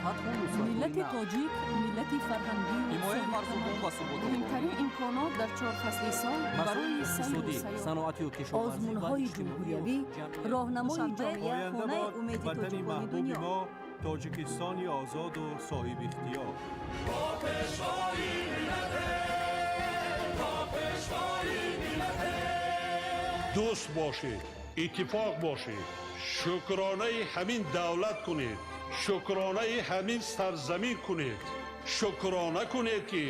Фатҳу нусратҳои Миллати нав. тоҷик миллати фарҳангию Ҳимояи марзубум ва суботи. Муҳимтарин имконот дар чор фасли сол Масоили барои сайру иқтисодӣ, сайёҳат. саноатию кишоварзӣ ва Озмунҳои иҷтимоию ҷумҳуриявӣ, ҷамъиятӣ. роҳнамои Душанбе, ҷомеа, Оянда хонаи бод умеди ватани тоҷикони маҳбуби дунё. мо, Тоҷикистони озоду соҳибихтиёр. Дӯст бошед, иттифоқ бошед, шукронаи ҳамин давлат кунед, шукронаи ҳамин сарзамин кунед, шукрона кунед, ки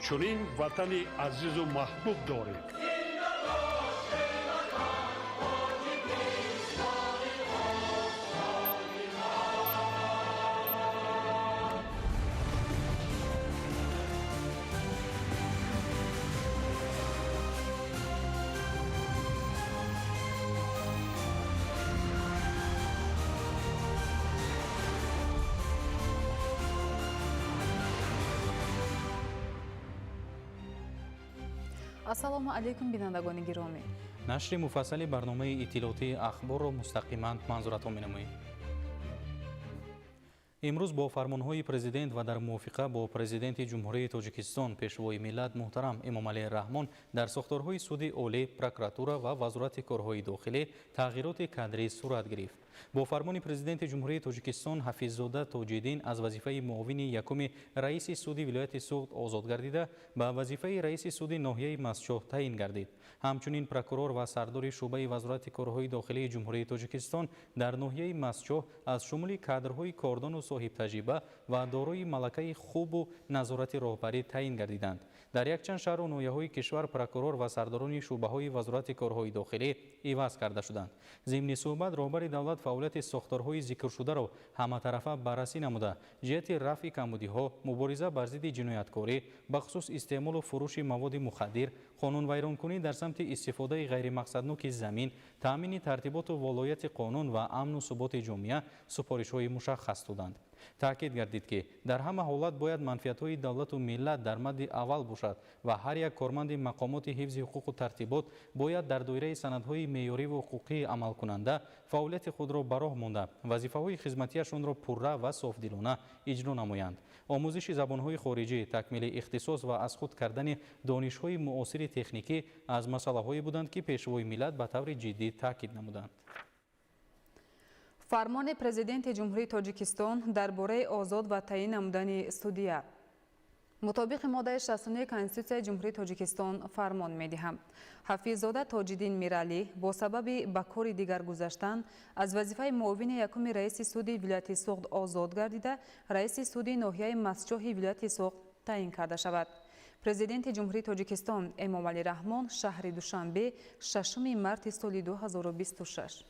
чунин ватани азизу маҳбуб доред. Ассалому алайкум, бинандагони гиромӣ. Нашри муфассали барномаи иттилоотии «Ахборро» мустақиман манзуратон менамоем. Имрӯз бо фармонҳои президент ва дар мувофиқа бо Президенти Ҷумҳурии Тоҷикистон, Пешвои миллат муҳтарам Эмомалӣ Раҳмон дар сохторҳои Суди Олӣ, прокуратура ва Вазорати корҳои дохилӣ тағйироти кадрӣ сурат гирифт. Бо фармони Президенти Ҷумҳурии Тоҷикистон Ҳафиззода Тоҷиддин аз вазифаи муовини якуми раиси суди вилояти Суғд озод гардида, ба вазифаи раиси суди ноҳияи Мастчоҳ таъин гардид. Ҳамчунин прокурор ва сардори шӯъбаи Вазорати корҳои дохилии Ҷумҳурии Тоҷикистон дар ноҳияи Мастчоҳ аз шумули кадрҳои кордону соҳибтаҷриба ва дорои малакаи хубу назорати роҳбарӣ таъин гардиданд. Дар якчанд шаҳру ноҳияҳои кишвар прокурор ва сардорони шӯъбаҳои Вазорати корҳои дохилӣ иваз карда шуданд. Зимни суҳбат роҳбари давлат фаъолияти сохторҳои зикршударо ҳаматарафа баррасӣ намуда, ҷиҳати рафъи камбудиҳо, мубориза бар зидди ҷинояткорӣ, бахусус истеъмолу фурӯши маводи мухаддир, қонунвайронкунӣ дар самти истифодаи ғайримақсадноки замин, таъмини тартиботу волояти қонун ва амну суботи ҷомеа супоришҳои мушаххас доданд. Таъкид гардид, ки дар ҳама ҳолат бояд манфиатҳои давлату миллат дар мадди аввал бошад ва ҳар як корманди мақомоти ҳифзи ҳуқуқу тартибот бояд дар доираи санадҳои меъёриву ҳуқуқии амалкунанда фаъолияти худро ба роҳ монда, вазифаҳои хизматиашонро пурра ва софдилона иҷро намоянд. Омӯзиши забонҳои хориҷӣ, такмили ихтисос ва аз худ кардани донишҳои муосири техникӣ аз масъалаҳое буданд, ки Пешвои миллат ба таври ҷиддӣ таъкид намуданд. Фармони Президенти Ҷумҳурии Тоҷикистон дар бораи озод ва таъин намудани судья. Мутобиқи моддаи 69 Конститутсияи Ҷумҳурии Тоҷикистон фармон медиҳам: Ҳафиззода Тоҷиддин Миралӣ бо сабаби ба кори дигар гузаштан аз вазифаи муовини якуми раиси суди вилояти Суғд озод гардида, раиси суди ноҳияи Мастчоҳи вилояти Суғд таъин карда шавад. Президенти Ҷумҳурии Тоҷикистон Эмомалӣ Раҳмон, шаҳри Душанбе, 6 марти соли 2026.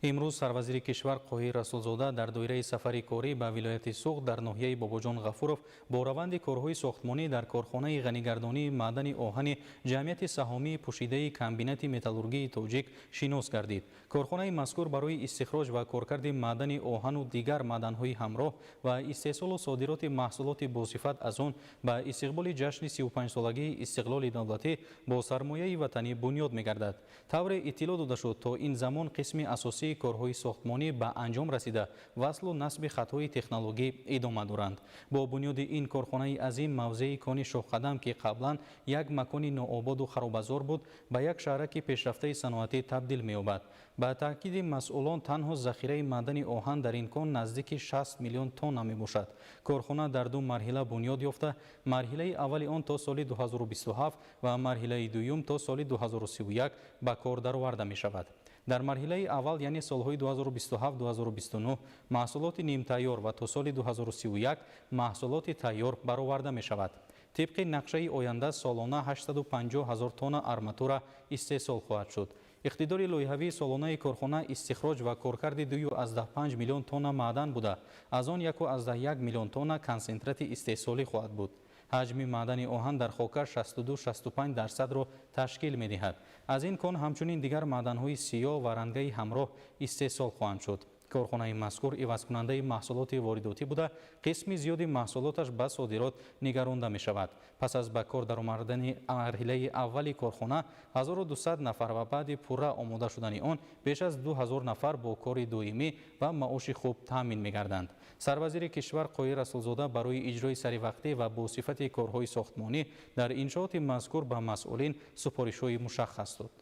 Имрӯз сарвазири кишвар Қоҳир Расулзода дар доираи сафари корӣ ба вилояти Суғд дар ноҳияи Бобоҷон Ғафуров бо раванди корҳои сохтмонӣ дар корхонаи ғанигардонии маъдани оҳани ҷамъияти саҳомии пӯшидаи Комбинати металлургии тоҷик шинос гардид. Корхонаи мазкур барои истихроҷ ва коркарди маъдани оҳану дигар маъданҳои ҳамроҳ ва истеҳсолу содироти маҳсулоти босифат аз он ба истиқболи ҷашни 35-солагии истиқлоли давлатӣ бо сармояи ватанӣ бунёд мегардад. Тавре иттилоъ дода шуд, то ин замон қисми асосии корҳои сохтмонӣ ба анҷом расида, васлу насби хатҳои технологӣ идома доранд. Бо бунёди ин корхонаи азим мавзеи кони Шоҳқадам, ки қаблан як макони ноободу харобазор буд, ба як шаҳраки пешрафтаи саноатӣ табдил меёбад. Ба таъкиди масъулон, танҳо захираи маъдани оҳан дар ин кон наздики 60 миллион тонна мебошад. Корхона дар ду марҳила бунёд ёфта, марҳилаи аввали он то соли 2027 ва марҳилаи дуюм то соли 2031 ба кор дароварда мешавад. Дар марҳилаи аввал, яъне солҳои 2027-2029, маҳсулоти нимтайёр ва то соли 2031 маҳсулоти тайёр бароварда мешавад. Тибқи нақшаи оянда солона 850 ҳазор тонна арматура истеҳсол хоҳад шуд. Иқтидори лоиҳавии солонаи корхона истихроҷ ва коркарди 2,5 миллион тонна маъдан буда, аз он 1,1 миллион тонна консентрати истеҳсолӣ хоҳад буд. Ҳаҷми маъдани оҳан дар хока 62-65 дарсадро ташкил медиҳад. Аз ин кон ҳамчунин дигар маъданҳои сиёҳ ва рангаи ҳамроҳ истеҳсол хоҳанд шуд. Корхонаи мазкур ивазкунандаи маҳсулоти воридотӣ буда, қисми зиёди маҳсулоташ ба содирот нигаронда мешавад. Пас аз ба кор даромадани марҳилаи аввали корхона 1200 нафар ва баъди пурра омода шудани он беш аз 2000 нафар бо кори доимӣ ва маоши хуб таъмин мегарданд. Сарвазири кишвар Қоҳир Расулзода барои иҷрои саривақтӣ ва бо сифати корҳои сохтмонӣ дар иншооти мазкур ба масъулин супоришҳои мушаххас дод.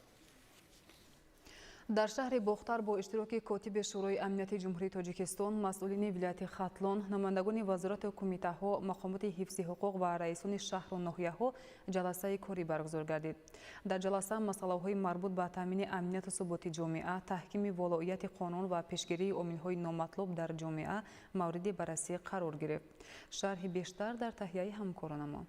Дар шаҳри Бохтар бо иштироки котиби Шӯрои амнияти Ҷумҳурии Тоҷикистон, масъулини вилояти Хатлон, намояндагони вазорату кумитаҳо, мақомоти ҳифзи ҳуқуқ ва раисони шаҳру ноҳияҳо ҷаласаи корӣ баргузор гардид. Дар ҷаласа масъалаҳои марбут ба таъмини амнияту суботи ҷомеа, таҳкими волоияти қонун ва пешгирии омилҳои номатлуб дар ҷомеа мавриди баррасӣ қарор гирифт. Шарҳи бештар дар таҳияи ҳамкоронамон.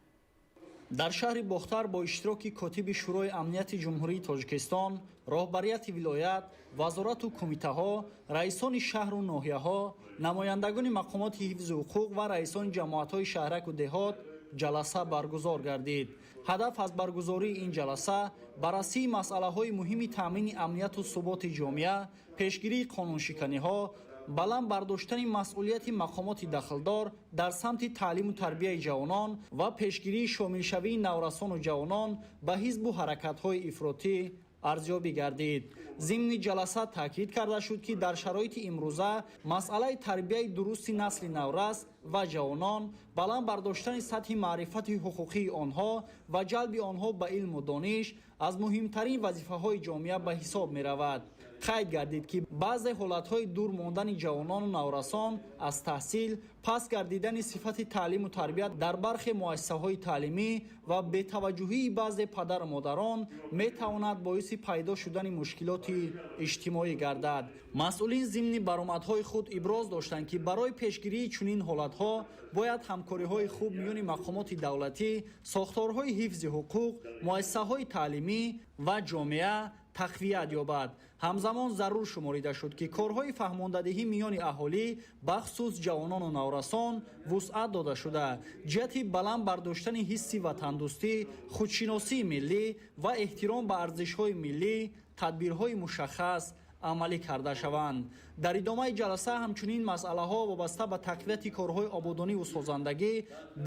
Дар шаҳри Бохтар бо иштироки котиби Шӯрои амнияти Ҷумҳурии Тоҷикистон, роҳбарияти вилоят, вазорату кумитаҳо, раисони шаҳру ноҳияҳо, намояндагони мақомоти ҳифзи ҳуқуқ ва раисони ҷамоатҳои шаҳраку деҳот ҷаласа баргузор гардид. Ҳадаф аз баргузории ин ҷаласа баррасии масъалаҳои муҳими таъмини амнияту суботи ҷомеа, пешгирии қонуншиканиҳо, баланд бардоштани масъулияти мақомоти дахлдор дар самти таълиму тарбияи ҷавонон ва пешгирии шомилшавии наврасону ҷавонон ба ҳизбу ҳаракатҳои ифротӣ арзёбӣ гардид. Зимни ҷаласа таъкид карда шуд, ки дар шароити имрӯза масъалаи тарбияи дурусти насли наврас ва ҷавонон, баланд бардоштани сатҳи маърифати ҳуқуқии онҳо ва ҷалби онҳо ба илму дониш аз муҳимтарин вазифаҳои ҷомеа ба ҳисоб меравад. Қайд гардид, ки баъзе ҳолатҳои дур мондани ҷавонону наврасон аз таҳсил, паст гардидани сифати таълиму тарбият дар бархе муассисаҳои таълимӣ ва бетаваҷҷӯҳии баъзе падару модарон метавонад боиси пайдо шудани мушкилоти иҷтимоӣ гардад. Масъулин зимни баромадҳои худ иброз доштанд, ки барои пешгирии чунин ҳолатҳо бояд ҳамкориҳои хуб миёни мақомоти давлатӣ, сохторҳои ҳифзи ҳуқуқ, муассисаҳои таълимӣ ва ҷомеа тақвият ёбад. Ҳамзамон зарур шуморида шуд, ки корҳои фаҳмондадиҳӣ миёни аҳолӣ, бахусус ҷавонону наврасон, вусъат дода шуда, ҷиҳати баланд бардоштани ҳисси ватандӯстӣ, худшиносии миллӣ ва эҳтиром ба арзишҳои миллӣ тадбирҳои мушаххас амалӣ карда шаванд. Дар идомаи ҷаласа ҳамчунин масъалаҳо вобаста ба тақвияти корҳои ободониву созандагӣ,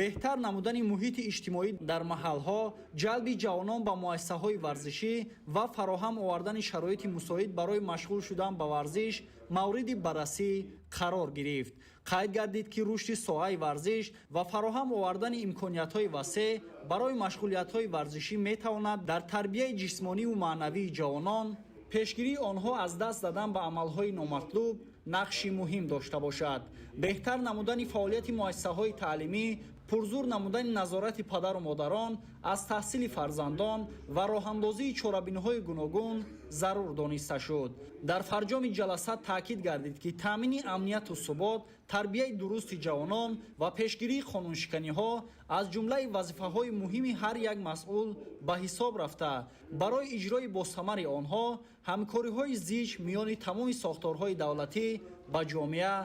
беҳтар намудани муҳити иҷтимоӣ дар маҳалҳо, ҷалби ҷавонон ба муассисаҳои варзишӣ ва фароҳам овардани шароити мусоид барои машғул шудан ба варзиш мавриди баррасӣ қарор гирифт. Қайд гардид, ки рушди соҳаи варзиш ва фароҳам овардани имкониятҳои васеъ барои машғулиятҳои варзишӣ метавонад дар тарбияи ҷисмониву маънавии ҷавонон, пешгирии онҳо аз даст задан ба амалҳои номатлуб нақши муҳим дошта бошад. Беҳтар намудани фаъолияти муассисаҳои таълимӣ, пурзур намудани назорати падару модарон аз таҳсили фарзандон ва роҳандозии чорабиниҳои гуногун зарур дониста шуд. Дар фарҷоми ҷаласа таъкид гардид, ки таъмини амнияту субот, тарбияи дурусти ҷавонон ва пешгирии қонуншиканиҳо аз ҷумлаи вазифаҳои муҳими ҳар як масъул ба ҳисоб рафта, барои иҷрои босамари онҳо ҳамкориҳои зич миёни тамоми сохторҳои давлатӣ ба ҷомеа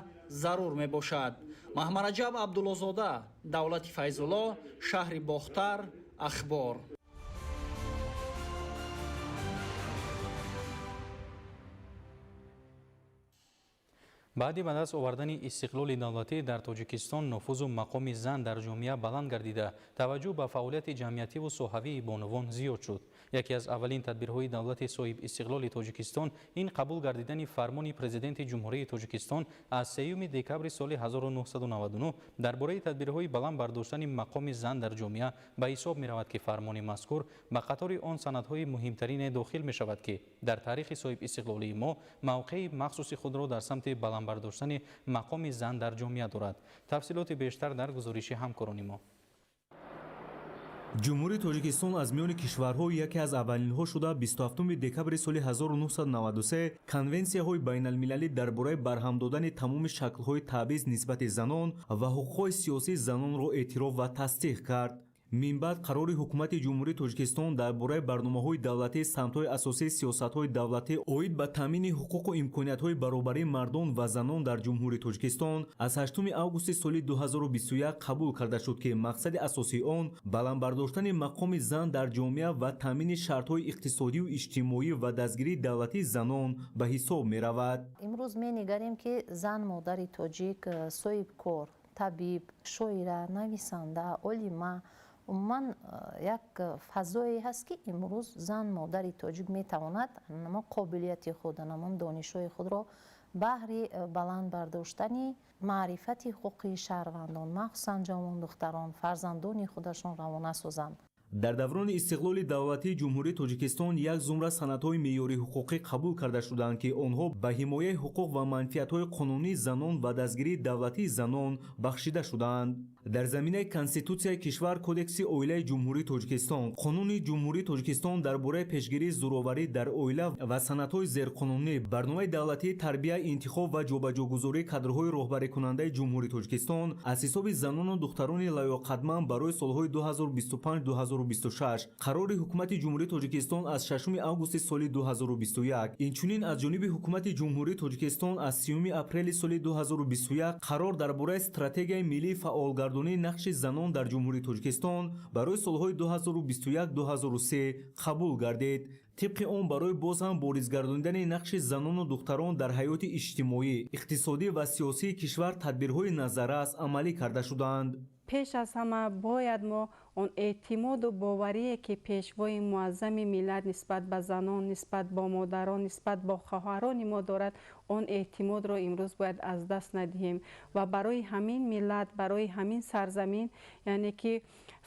зарур мебошад. Маҳмараҷаб Абдуллозода, Давлати Файзулло, шаҳри Бохтар, Ахбор. Баъди ба даст овардани истиқлоли давлатӣ дар Тоҷикистон нуфузу мақоми зан дар ҷомеа баланд гардида, таваҷҷӯҳ ба фаъолияти ҷамъиятиву соҳавии бонувон зиёд шуд. Яке аз аввалин тадбирҳои давлати соҳиб истиқлоли Тоҷикистон ин қабул гардидани фармони Президенти Ҷумҳурии Тоҷикистон аз 3 декабри соли 1999 дар бораи тадбирҳои баланд бардоштани мақоми зан дар ҷомеа ба ҳисоб меравад, ки фармони мазкур ба қатори он санадҳои муҳимтарине дохил мешавад, ки дар таърихи соҳиб истиқлолии мо мавқеи махсуси худро дар самти баланд бардоштани мақоми зан дар ҷомеа дорад. Тафсилоти бештар дар гузориши ҳамкорони мо. Ҷумҳурии Тоҷикистон аз миёни кишварҳо яке аз аввалинҳо шуда 27 декабри соли 1993 конвенсияҳои байналмилалӣ дар бораи барҳам додани тамоми шаклҳои таъбиз нисбати занон ва ҳуқуқҳои сиёсии занонро эътироф ва тасдиқ кард. Минбаъд қарори Ҳукумати Ҷумҳурии Тоҷикистон дар бораи барномаҳои давлатии самтҳои асосии сиёсатҳои давлатӣ оид ба таъмини ҳуқуқу имкониятҳои баробарии мардон ва занон дар Ҷумҳурии Тоҷикистон аз 8 августи соли 2021 қабул карда шуд, ки мақсади асосии он баланд бардоштани мақоми зан дар ҷомеа ва таъмини шартҳои иқтисодию иҷтимоӣ ва дастгирии давлатии занон ба ҳисоб меравад. Имрӯз менигарем, ки зан модари тоҷик соҳибкор, табиб, шоира, нависанда, олима, умуман як фазое ҳаст, ки имрӯз зан модари тоҷик метавонад ҳамон қобилияти худ, ҳамон донишҳои худро баҳри баланд бардоштани маърифати ҳуқуқии шаҳрвандон, махсусан ҷавондухтарон, фарзандони худашон равона созанд. Дар даврони истиқлоли давлатии Ҷумҳурии Тоҷикистон як зумра санадҳои меъёрии ҳуқуқӣ қабул карда шуданд, ки онҳо ба ҳимояи ҳуқуқ ва манфиатҳои қонунии занон ва дастгирии давлатии занон бахшида шудаанд. Дар заминаи Конститутсияи кишвар, Кодекси оилаи Ҷумҳурии Тоҷикистон, Қонуни Ҷумҳурии Тоҷикистон дар бораи пешгирии зӯроварӣ дар оила ва санадҳои зерқонунӣ, барномаи давлатии тарбия, интихоб ва ҷобаҷогузории кадрҳои роҳбарикунандаи Ҷумҳурии Тоҷикистон аз ҳисоби занону духтарони лаёқатманд барои солҳои 2025-2026, қарори Ҳукумати Ҷумҳурии Тоҷикистон аз 6 августи соли 2021, инчунин аз ҷониби Ҳукумати Ҷумҳурии Тоҷикистон аз 30 апрели соли 2021 қарор дар бораи стратегияи миллии фаъолгардонии нақши занон дар Ҷумҳурии Тоҷикистон барои солҳои 2021-2003 қабул гардид. Тибқи он барои боз ҳам боризгардонидани нақши занону духтарон дар ҳаёти иҷтимоӣ, иқтисодӣ ва сиёсии кишвар тадбирҳои назаррас амалӣ карда шуданд. Пеш аз ҳама бояд мо он эътимоду боварие, ки Пешвои муаззами миллат нисбат ба занон, нисбат бо модарон, нисбат бо хоҳарони мо дорад, он эътимодро имрӯз бояд аз даст надиҳем ва барои ҳамин миллат, барои ҳамин сарзамин, яъне ки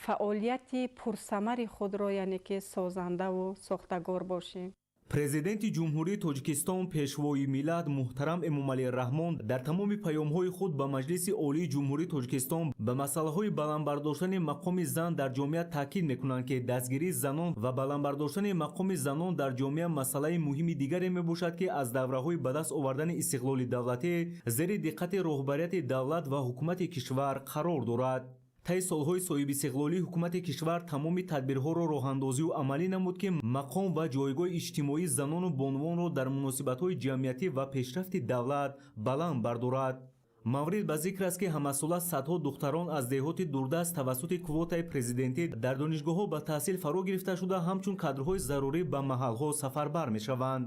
фаъолияти пурсамари худро, яъне ки созандаву сохтагор бошем. Президенти Ҷумҳурии Тоҷикистон, Пешвои миллат муҳтарам Эмомалӣ Раҳмон дар тамоми паёмҳои худ ба Маҷлиси Олии Ҷумҳурии Тоҷикистон ба масъалаҳои баланд бардоштани мақоми зан дар ҷомеа таъкид мекунанд, ки дастгирии занон ва баланд бардоштани мақоми занон дар ҷомеа масъалаи муҳими дигаре мебошад, ки аз давраҳои ба даст овардани истиқлоли давлатӣ зери диққати роҳбарияти давлат ва ҳукумати кишвар қарор дорад. Таи солҳои соҳибистиқлолии ҳукумати кишвар тамоми тадбирҳоро роҳандозию амалӣ намуд, ки мақом ва ҷойгоҳи иҷтимоии занону бонувонро дар муносибатҳои ҷамъиятӣ ва пешрафти давлат баланд бардорад. Маврид ба зикр аст, ки ҳамасола садҳо духтарон аз деҳоти дурдаст тавассути квотаи президентӣ дар донишгоҳҳо ба таҳсил фаро гирифта шуда, ҳамчун кадрҳои зарурӣ ба маҳалҳо сафарбар мешаванд.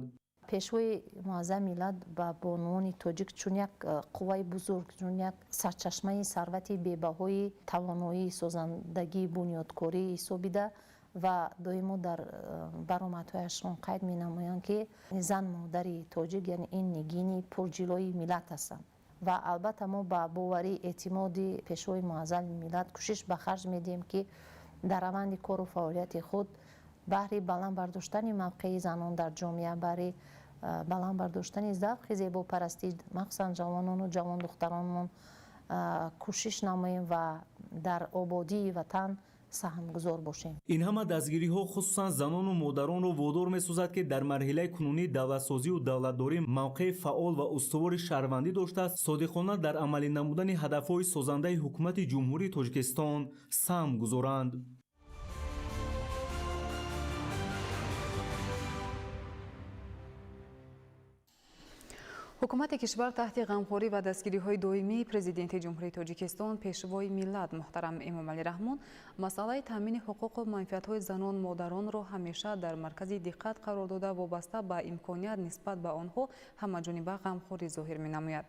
Пешвои муаззами миллат ба бонувони тоҷик чун як қувваи бузург, чун як сарчашмаи сарвати бебаҳои тавоноии созандагии бунёдкорӣ ҳисобида ва доимо дар баромадҳояшон қайд менамоянд, ки зан модари тоҷик, яъне ин нигини пурҷилои миллат ҳастанд. Ва албатта мо ба боварӣ эътимоди Пешвои муаззами миллат кӯшиш ба харҷ медиҳем, ки дар раванди кору фаъолияти худ баҳри баланд бардоштани мавқеи занон дар ҷомеа, баҳри баланд бардоштани завқи зебопарастӣ, махсусан ҷавонону ҷавондухтаронмон кӯшиш намоем ва дар ободии ватан саҳмгузор бошем. Ин ҳама дастгириҳо хусусан занону модаронро водор месозад, ки дар марҳилаи кунунии давлатсозию давлатдорӣ мавқеи фаъол ва устувори шаҳрвандӣ дошта, содиқона дар амалӣ намудани ҳадафҳои созандаи Ҳукумати Ҷумҳурии Тоҷикистон саҳм гузоранд. Ҳукумати кишвар таҳти ғамхорӣ ва дастгириҳои доимии Президенти Ҷумҳурии Тоҷикистон, Пешвои миллат муҳтарам Эмомалӣ Раҳмон масъалаи таъмини ҳуқуқу манфиатҳои занон модаронро ҳамеша дар маркази диққат қарор дода, вобаста ба имконият нисбат ба онҳо ҳамаҷониба ғамхорӣ зоҳир менамояд.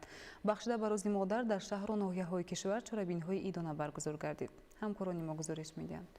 Бахшида ба Рӯзи модар дар шаҳру ноҳияҳои кишвар чорабиниҳои идона баргузор гардид. Ҳамкорони мо гузориш медиҳанд.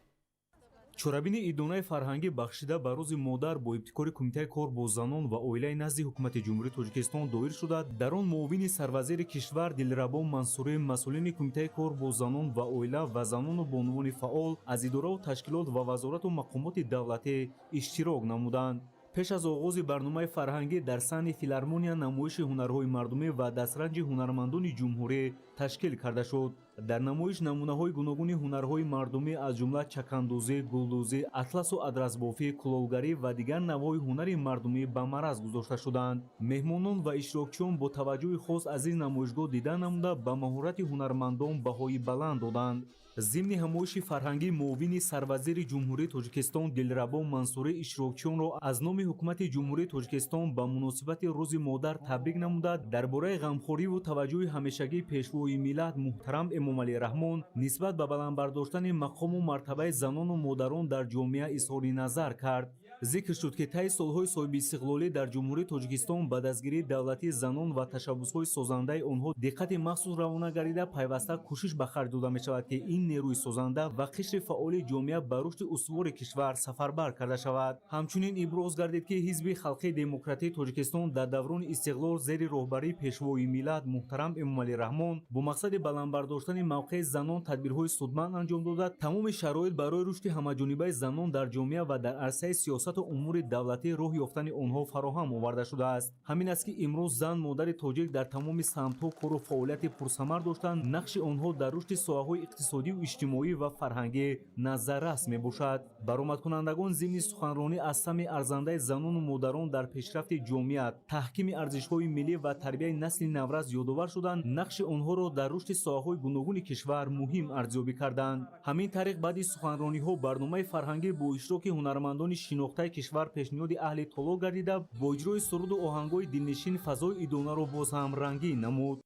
Чорабини идонаи фарҳангӣ бахшида ба Рӯзи модар бо ибтикори Кумитаи кор бо занон ва оилаи назди Ҳукумати Ҷумҳурии Тоҷикистон доир шуда, дар он муовини сарвазири кишвар Дилрабо Мансурӣ, масъулини Кумитаи кор бо занон ва оила ва занону бонувони фаъол аз идораву ташкилот ва вазорату мақомоти давлатӣ иштирок намуданд. Пеш аз оғози барномаи фарҳангӣ дар саҳни филармония намоиши ҳунарҳои мардумӣ ва дастранҷи ҳунармандони ҷумҳурӣ ташкил карда шуд. Дар намоиш намунаҳои гуногуни ҳунарҳои мардумӣ, аз ҷумла чакандӯзӣ, гулдӯзӣ, атласу адрасбофӣ, кулолгарӣ ва дигар навъҳои ҳунари мардумӣ ба мараз гузошта шудаанд. Меҳмонон ва иштирокчиён бо таваҷҷӯҳи хос аз ин намоишгоҳ дида намуда, ба маҳорати ҳунармандон баҳои баланд доданд. Зимни ҳамоиши фарҳангӣ муовини сарвазири Ҷумҳурии Тоҷикистон Дилрабо Мансурӣ иштирокчиёнро аз номи Ҳукумати Ҷумҳурии Тоҷикистон ба муносибати Рӯзи модар табрик намуда, дар бораи ғамхориву таваҷҷӯҳи ҳамешагии Пешвои миллат муҳтарам Эмомалӣ Раҳмон нисбат ба баланд бардоштани мақому мартабаи занону модарон дар ҷомеа изҳори назар кард. Зикр шуд, ки таи солҳои соҳибистиқлолӣ дар Ҷумҳурии Тоҷикистон ба дастгирии давлатии занон ва ташаббусҳои созандаи онҳо диққати махсус равона гардида, пайваста кӯшиш ба харҷ дода мешавад, ки ин нерӯи созанда ва қишри фаъоли ҷомеа ба рушди устувори кишвар сафарбар карда шавад. Ҳамчунин иброз гардид, ки Ҳизби халқии демократии Тоҷикистон дар даврони истиқлол зери роҳбарии Пешвои миллат муҳтарам Эмомалӣ Раҳмон бо мақсади баланд бардоштани мавқеи занон тадбирҳои судманд анҷом дода, тамоми шароит барои рушди ҳамаҷонибаи занон дар ҷомеа ва дар арсаи сиёсату умури давлатӣ роҳ ёфтани онҳо фароҳам оварда шудааст. Ҳамин аст, ки имрӯз зан модари тоҷик дар тамоми самтҳо кору фаъолияти пурсамар доштанд, нақши онҳо дар рушди соҳаҳои иқтисодию иҷтимоӣ ва фарҳангӣ назаррас мебошад. Баромадкунандагон зимни суханронӣ аз саҳми арзандаи занону модарон дар пешрафти ҷомеа, таҳкими арзишҳои миллӣ ва тарбияи насли наврас ёдовар шуданд, нақши онҳоро дар рушди соҳаҳои гуногуни кишвар муҳим арзёбӣ карданд. Ҳамин тариқ, баъди суханрониҳо барномаи фарҳангӣ бо иштироки ҳунармандони шинохтаи кишвар пешниҳоди аҳли толор гардида, бо иҷрои суруду оҳангҳои дилнишин фазои идонаро боз ҳам рангин намуд.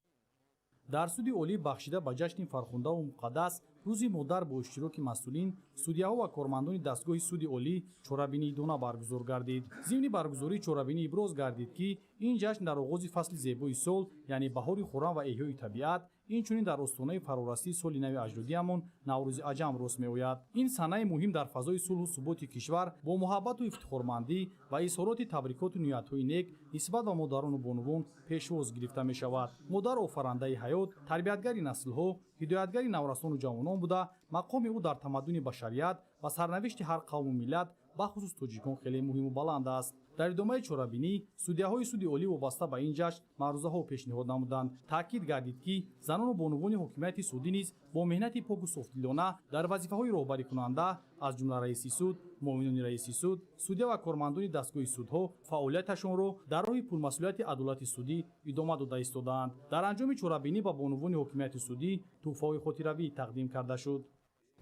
Дар суди олӣ бахшида ба ҷашни фархундаву муқаддас Рӯзи модар бо иштироки масъулин, судяҳо ва кормандони дастгоҳи суди олӣ чорабинии идона баргузор гардид. Зимни баргузории чорабинӣ иброз гардид, ки ин ҷашн дар оғози фасли зебои сол, яъне баҳори хуррам ва эҳёи табиат, инчунин дар остонаи фарорасии соли нави аҷдодиамон Наврӯзи аҷам рост меояд. Ин санаи муҳим дар фазои сулҳу суботи кишвар бо муҳаббату ифтихормандӣ ва изҳороти табрикоту ниятҳои нек нисбат ба модарону бонувон пешвоз гирифта мешавад. Модар офарандаи ҳаёт, тарбиятгари наслҳо, ҳидоятгари наврасону ҷавонон буда, мақоми ӯ дар тамаддуни башарият ва сарнавишти ҳар қавму миллат, бахусус тоҷикон, хеле муҳиму баланд аст. Дар идомаи чорабинӣ судяҳои суди олӣ вобаста ба ин ҷашн маърузаҳо пешниҳод намуданд. Таъкид гардид, ки занону бонувони ҳокимияти судӣ низ бо меҳнати поку софдилона дар вазифаҳои роҳбарикунанда, аз ҷумла раиси суд, муовинони раиси суд, судя ва кормандони дастгоҳи судҳо фаъолияташонро дар роҳи пурмасъулияти адолати судӣ идома дода истодаанд. Дар анҷоми чорабинӣ ба бонувони ҳокимияти судӣ тӯҳфаҳои хотиравӣ тақдим карда шуд.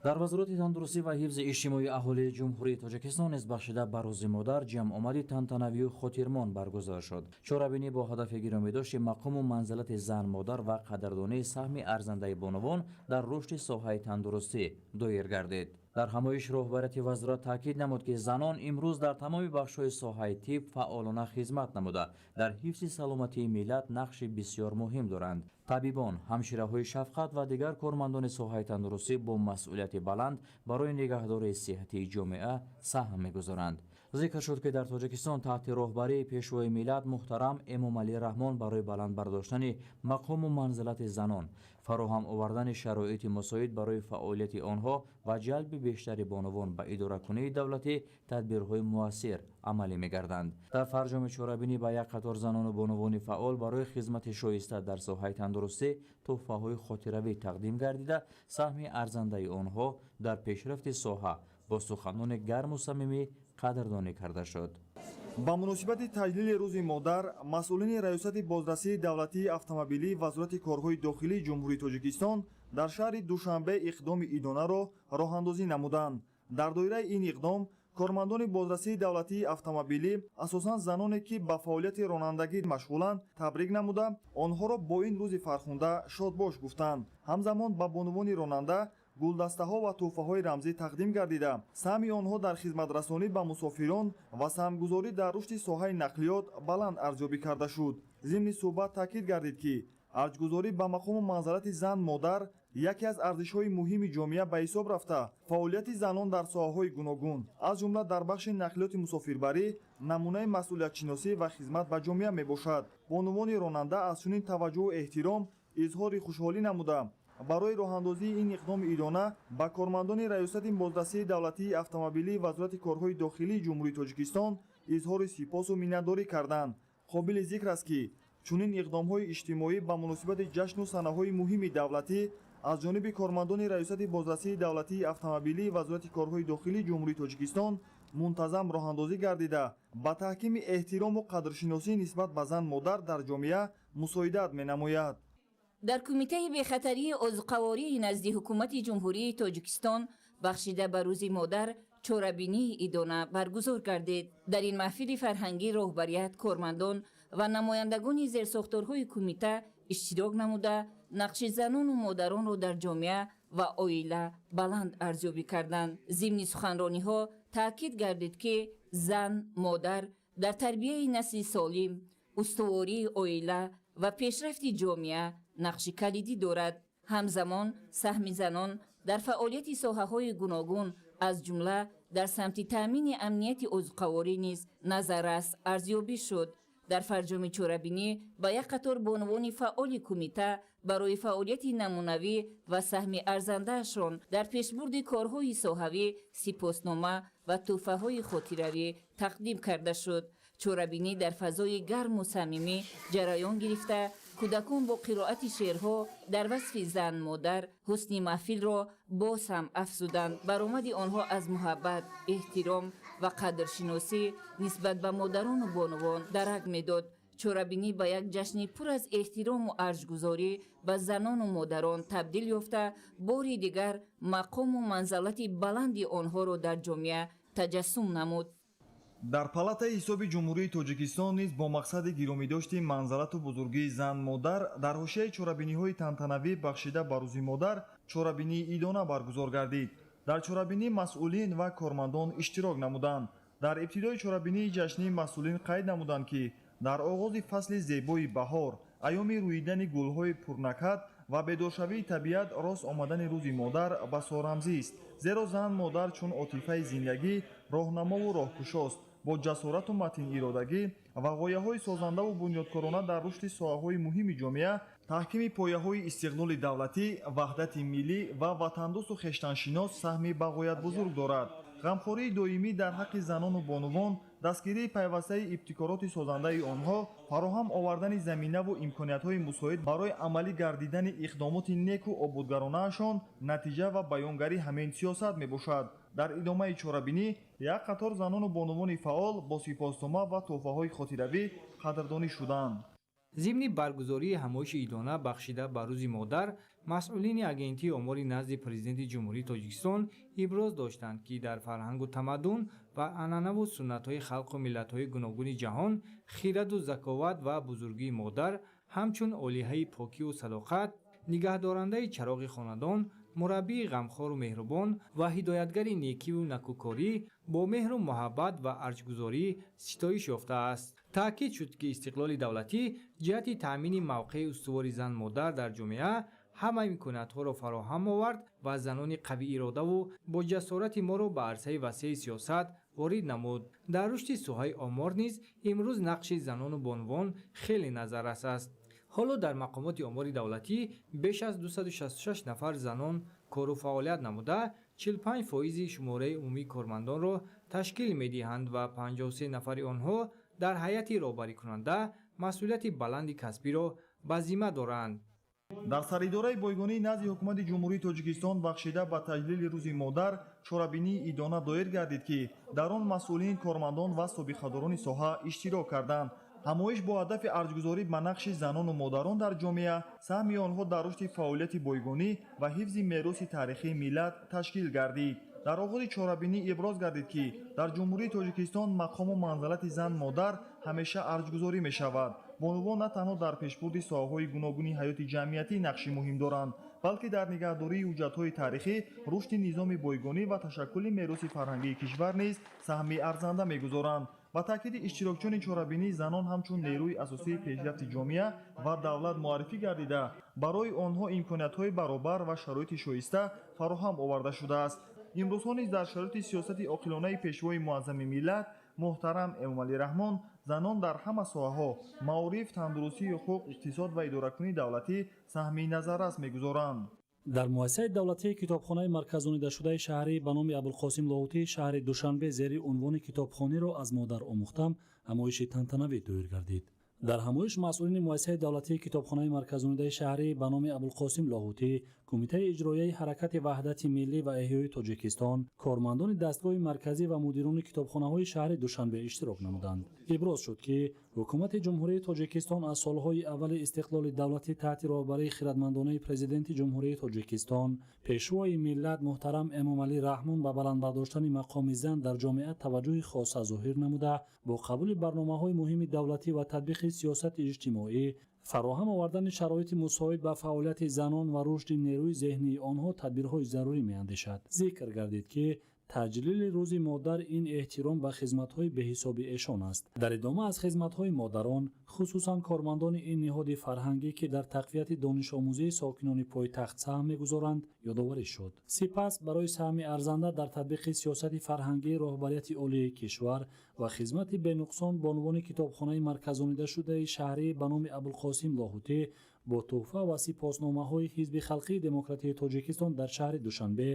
Дар Вазорати тандурустӣ ва ҳифзи иҷтимоии аҳолии Ҷумҳурии Тоҷикистон низ бахшида ба Рӯзи модар ҷамъомади тантанавию хотирмон баргузор шуд. Чорабинӣ бо ҳадафи гиромидошти мақому манзилати зан-модар ва қадрдонии саҳми арзандаи бонувон дар рушди соҳаи тандурустӣ доир гардид. Дар ҳамоиш роҳбарияти вазорат таъкид намуд, ки занон имрӯз дар тамоми бахшҳои соҳаи тиб фаъолона хизмат намуда, дар ҳифзи саломатии миллат нақши бисёр муҳим доранд. Табибон, ҳамшираҳои шафқат ва дигар кормандони соҳаи тандурустӣ бо масъулияти баланд барои нигаҳдории сиҳатии ҷомеа саҳм мегузоранд. Зикр шуд, ки дар Тоҷикистон таҳти роҳбарии Пешвои миллат муҳтарам Эмомалӣ Раҳмон барои баланд бардоштани мақому манзилати занон, фароҳам овардани шароити мусоид барои фаъолияти онҳо ва ҷалби бештари бонувон ба идоракунии давлатӣ тадбирҳои муассир амалӣ мегарданд. Дар фарҷоми чорабинӣ ба як қатор занону бонувони фаъол барои хизмати шоиста дар соҳаи тандурустӣ тӯҳфаҳои хотиравӣ тақдим гардида, саҳми арзандаи онҳо дар пешрафти соҳа бо суханони гарму самимӣ қадрдонӣ карда шуд. Ба муносибати таҷлили Рӯзи модар масъулини Раёсати бозрасии давлатии автомобилии Вазорати корҳои дохилии Ҷумҳурии Тоҷикистон дар шаҳри Душанбе иқдоми идонаро роҳандозӣ намуданд. Дар доираи ин иқдом кормандони бозрасии давлатии автомобилӣ, асосан заноне, ки ба фаъолияти ронандагӣ машғуланд, табрик намуда, онҳоро бо ин рӯзи фархунда шодбош гуфтанд. Ҳамзамон ба бонувони ронанда гулдастаҳо ва тӯҳфаҳои рамзӣ тақдим гардида, саҳми онҳо дар хизматрасонӣ ба мусофирон ва саҳмгузорӣ дар рушди соҳаи нақлиёт баланд арзёбӣ карда шуд. Зимни суҳбат таъкид гардид, ки арҷгузорӣ ба мақому манзалати зан модар яке аз арзишҳои муҳими ҷомеа ба ҳисоб рафта, фаъолияти занон дар соҳаҳои гуногун, аз ҷумла дар бахши нақлиёти мусофирбарӣ, намунаи масъулиятшиносӣ ва хизмат ба ҷомеа мебошад. Бонувони ронанда аз чунин таваҷҷӯҳу эҳтиром изҳори хушҳолӣ намуда, барои роҳандозии ин иқдоми идона ба кормандони Раёсати бозрасии давлатии автомобилии Вазорати корҳои дохилии Ҷумҳурии Тоҷикистон изҳори сипосу миннатдорӣ карданд. Қобили зикр аст, ки чунин иқдомҳои иҷтимоӣ ба муносибати ҷашну санаҳои муҳими давлатӣ Аз ҷониби кормандони Раёсати бозрасии давлатии автомобилии Вазорати корҳои дохилии Ҷумҳурии Тоҷикистон мунтазам роҳандозӣ гардида, ба таҳкими эҳтирому қадршиносӣ нисбат ба зан модар дар ҷомеа мусоидат менамояд. Дар Кумитаи бехатарии озуқавории назди Ҳукумати Ҷумҳурии Тоҷикистон бахшида ба Рӯзи модар чорабинии идона баргузор гардид. Дар ин маҳфили фарҳангӣ роҳбарият, кормандон ва намояндагони зерсохторҳои кумита иштирок намуда, нақши занону модаронро дар ҷомеа ва оила баланд арзёбӣ карданд. Зимни суханрониҳо таъкид гардид, ки зан модар дар тарбияи насли солим, устувории оила ва пешрафти ҷомеа нақши калидӣ дорад. Ҳамзамон саҳми занон дар фаъолияти соҳаҳои гуногун, аз ҷумла дар самти таъмини амнияти озуқаворӣ низ назаррас арзёбӣ шуд. Дар фарҷоми чорабинӣ ба як қатор бонувони фаъоли кумита барои фаъолияти намунавӣ ва саҳми арзандаашон дар пешбурди корҳои соҳавӣ сипоснома ва тӯҳфаҳои хотиравӣ тақдим карда шуд. Чорабинӣ дар фазои гарму самимӣ ҷараён гирифта, кӯдакон бо қироати шеърҳо дар васфи зан модар ҳусни маҳфилро боз ҳам афзуданд. Баромади онҳо аз муҳаббат, эҳтиром ва қадршиносӣ нисбат ба модарону бонувон дарак медод. Чорабинӣ ба як ҷашни пур аз эҳтирому арҷгузорӣ ба занону модарон табдил ёфта, бори дигар мақому манзалати баланди онҳоро дар ҷомеа таҷассум намуд. Дар Палатаи ҳисоби Ҷумҳурии Тоҷикистон низ бо мақсади гиромидошти манзалату бузургии зан модар дар ҳошияи чорабиниҳои тантанавӣ бахшида ба Рӯзи модар чорабинии идона баргузор гардид. Дар чорабинӣ масъулин ва кормандон иштирок намуданд. Дар ибтидои чорабинии ҷашнӣ масъулин қайд намуданд, ки дар оғози фасли зебои баҳор, айёми рӯидани гулҳои пурнакҳат ва бедоршавии табиат, рост омадани Рӯзи модар басо рамзист, зеро зан модар чун отифаи зиндагӣ роҳнамову роҳкушост, бо ҷасорату матиниродагӣ ва ғояҳои созандаву бунёдкорона дар рушди соҳаҳои муҳими ҷомеа, таҳкими пояҳои истиқлоли давлатӣ, ваҳдати миллӣ ва ватандӯсту хештаншинос саҳми бағоят бузург дорад. Ғамхории доимӣ дар ҳаққи занону бонувон, дастгирии пайвастаи ибтикороти созандаи онҳо, фароҳам овардани заминаву имкониятҳои мусоид барои амалӣ гардидани иқдомоти неку ободгаронаашон натиҷа ва баёнгари ҳамин сиёсат мебошад. Дар идомаи чорабинӣ як қатор занону бонувони фаъол бо сипоснома ва тӯҳфаҳои хотиравӣ қадрдонӣ шуданд. Зимни баргузории ҳамоиши идона бахшида ба Рӯзи модар, масъулини Агентии омори назди Президенти Ҷумҳурии Тоҷикистон иброз доштанд, ки дар фарҳангу тамаддун ва анъанаву суннатҳои халқу миллатҳои гуногуни ҷаҳон хираду заковат ва бузургии модар ҳамчун олиҳаи покиву садоқат, нигаҳдорандаи чароғи хонадон, мураббии ғамхору меҳрубон ва ҳидоятгари некиву накӯкорӣ бо меҳру муҳаббат ва арҷгузорӣ ситоиш ёфтааст. Таъкид шуд, ки истиқлоли давлатӣ ҷиҳати таъмини мавқеи устувори зан-модар дар ҷомеа ҳама имкониятҳоро фароҳам овард ва занони қавииродаву бо ҷасорати моро ба арсаи васеи сиёсат ворид намуд. Дар рушди соҳаи омор низ имрӯз нақши занону бонувон хеле назаррас аст. Ҳоло дар мақомоти омори давлатӣ беш аз 266 нафар занон кору фаъолият намуда, 45 фоизи шумораи умумии кормандонро ташкил медиҳанд ва 53 нафари онҳо дар ҳайати роҳбарикунанда масъулияти баланди касбиро ба зимма доранд. Дар Саридораи бойгонии назди Ҳукумати Ҷумҳурии Тоҷикистон бахшида ба таҷлили Рӯзи модар чорабинии идона доир гардид, ки дар он масъулин, кормандон ва собиқадорони соҳа иштирок карданд. Ҳамоиш бо ҳадафи арҷгузорӣ ба нақши занону модарон дар ҷомеа, саҳми онҳо дар рушди фаъолияти бойгонӣ ва ҳифзи мероси таърихии миллат ташкил гардид. Дар оғози чорабинӣ иброз гардид, ки дар Ҷумҳурии Тоҷикистон мақому манзалати зан модар ҳамеша арҷгузорӣ мешавад. Бонувон на танҳо дар пешбурди соҳаҳои гуногуни ҳаёти ҷамъиятӣ нақши муҳим доранд, балки дар нигаҳдории ҳуҷҷатҳои таърихӣ, рушди низоми бойгонӣ ва ташаккули мероси фарҳангии кишвар низ саҳми арзанда мегузоранд. Ба таъкиди иштирокчиёни чорабинӣ, занон ҳамчун нерӯи асосии пешрафти ҷомеа ва давлат муаррифӣ гардида, барои онҳо имкониятҳои баробар ва шароити шоиста фароҳам оварда шудааст. Имрӯзҳо низ дар шароити сиёсати оқилонаи Пешвои муаззами миллат муҳтарам Эмомалӣ Раҳмон занон дар ҳама соҳаҳо: маориф, тандурустӣ, ҳуқуқ, иқтисод ва идоракунии давлатӣ саҳми назаррас мегузоранд. Дар муассисаи давлатии китобхонаи марказонидашудаи шаҳрӣ ба номи Абулқосим Лоҳутӣ шаҳри Душанбе зери унвони «Китобхониро аз модар омӯхтам» ҳамоиши тантанавӣ доир гардид. Дар ҳамоиш масъулини муассисаи давлатии китобхонаи марказонидаи шаҳрӣ ба номи Абулқосим Лоҳутӣ, Кумитаи иҷроияи ҳаракати ваҳдати миллӣ ва эҳёи Тоҷикистон, кормандони дастгоҳи марказӣ ва мудирони китобхонаҳои шаҳри Душанбе иштирок намуданд. Иброз шуд, ки Ҳукумати Ҷумҳурии Тоҷикистон аз солҳои аввали истиқлоли давлатӣ таҳти роҳбарии хиратмандонаи Президенти Ҷумҳурии Тоҷикистон, Пешвои миллат муҳтарам Эмомалӣ Раҳмон ба баланд бардоштани мақоми зан дар ҷомеа таваҷҷӯҳи хоса зоҳир намуда, бо қабули барномаҳои муҳими давлатӣ ва татбиқи сиёсати иҷтимоӣ, фароҳам овардани шароити мусоид ба фаъолияти занон ва рушди нерӯи зеҳнии онҳо тадбирҳои зарурӣ меандешад. Зикр гардид, ки таҷлили Рӯзи модар ин эҳтиром ба хизматҳои беҳисоби эшон аст. Дар идома аз хизматҳои модарон, хусусан кормандони ин ниҳоди фарҳангӣ, ки дар тақвияти донишомӯзии сокинони пойтахт саҳм мегузоранд, ёдоварӣ шуд. Сипас барои саҳми арзанда дар татбиқи сиёсати фарҳангии роҳбарияти олии кишвар ва хизмати бенуқсон бонувони китобхонаи марказонидашудаи шаҳрӣ ба номи Абулқосим Лоҳутӣ бо тӯҳфа ва сипосномаҳои Ҳизби халқии демократии Тоҷикистон дар шаҳри Душанбе,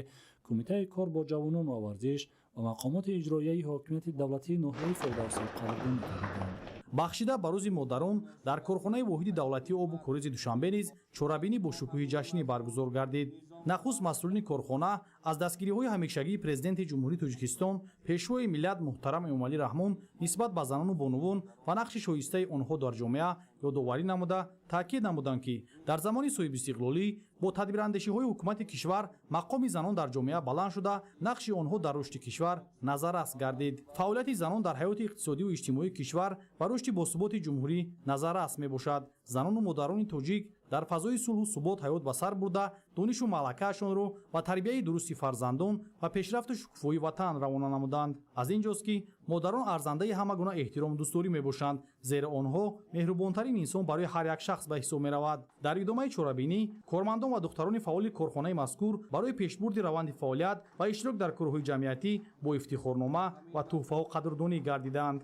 Кумитаи кор бо ҷавонон ва варзиш ва мақомоти иҷроияи ҳокимияти давлатии ноҳияи Фирдавсӣ қадрдонӣ карданд. Бахшида ба Рӯзи модарон дар корхонаи воҳиди давлатии обу коризи Душанбе низ чорабинӣ бо шукӯҳи ҷашнӣ баргузор гардид. Нахуст масъулини корхона аз дастгириҳои ҳамешагии Президенти Ҷумҳурии Тоҷикистон, Пешвои миллат муҳтарам Эмомалӣ Раҳмон нисбат ба занону бонувон ва нақши шоистаи онҳо дар ҷомеа ёдоварӣ намуда, таъкид намуданд, ки дар замони соҳибистиқлолӣ бо тадбирандешиҳои ҳукумати кишвар мақоми занон дар ҷомеа баланд шуда, нақши онҳо дар рушди кишвар назаррас гардид. Фаъолияти занон дар ҳаёти иқтисодию иҷтимоии кишвар ва рушди босуботи ҷумҳурӣ назаррас мебошад. Занону модарони тоҷик дар фазои сулҳу субот ҳаёт ба сар бурда, донишу малакаашонро ба тарбияи дурусти фарзандон ва пешрафту шукуфоии ватан равона намуданд. Аз ин ҷост, ки модарон арзандаи ҳама гуна эҳтирому дӯстдорӣ мебошанд, зеро онҳо меҳрубонтарин инсон барои ҳар як шахс ба ҳисоб меравад. Дар идомаи чорабинӣ кормандон ва духтарони фаъоли корхонаи мазкур барои пешбурди раванди фаъолият ва иштирок дар корҳои ҷамъиятӣ бо ифтихорнома ва тӯҳфаҳо қадрдонӣ гардиданд.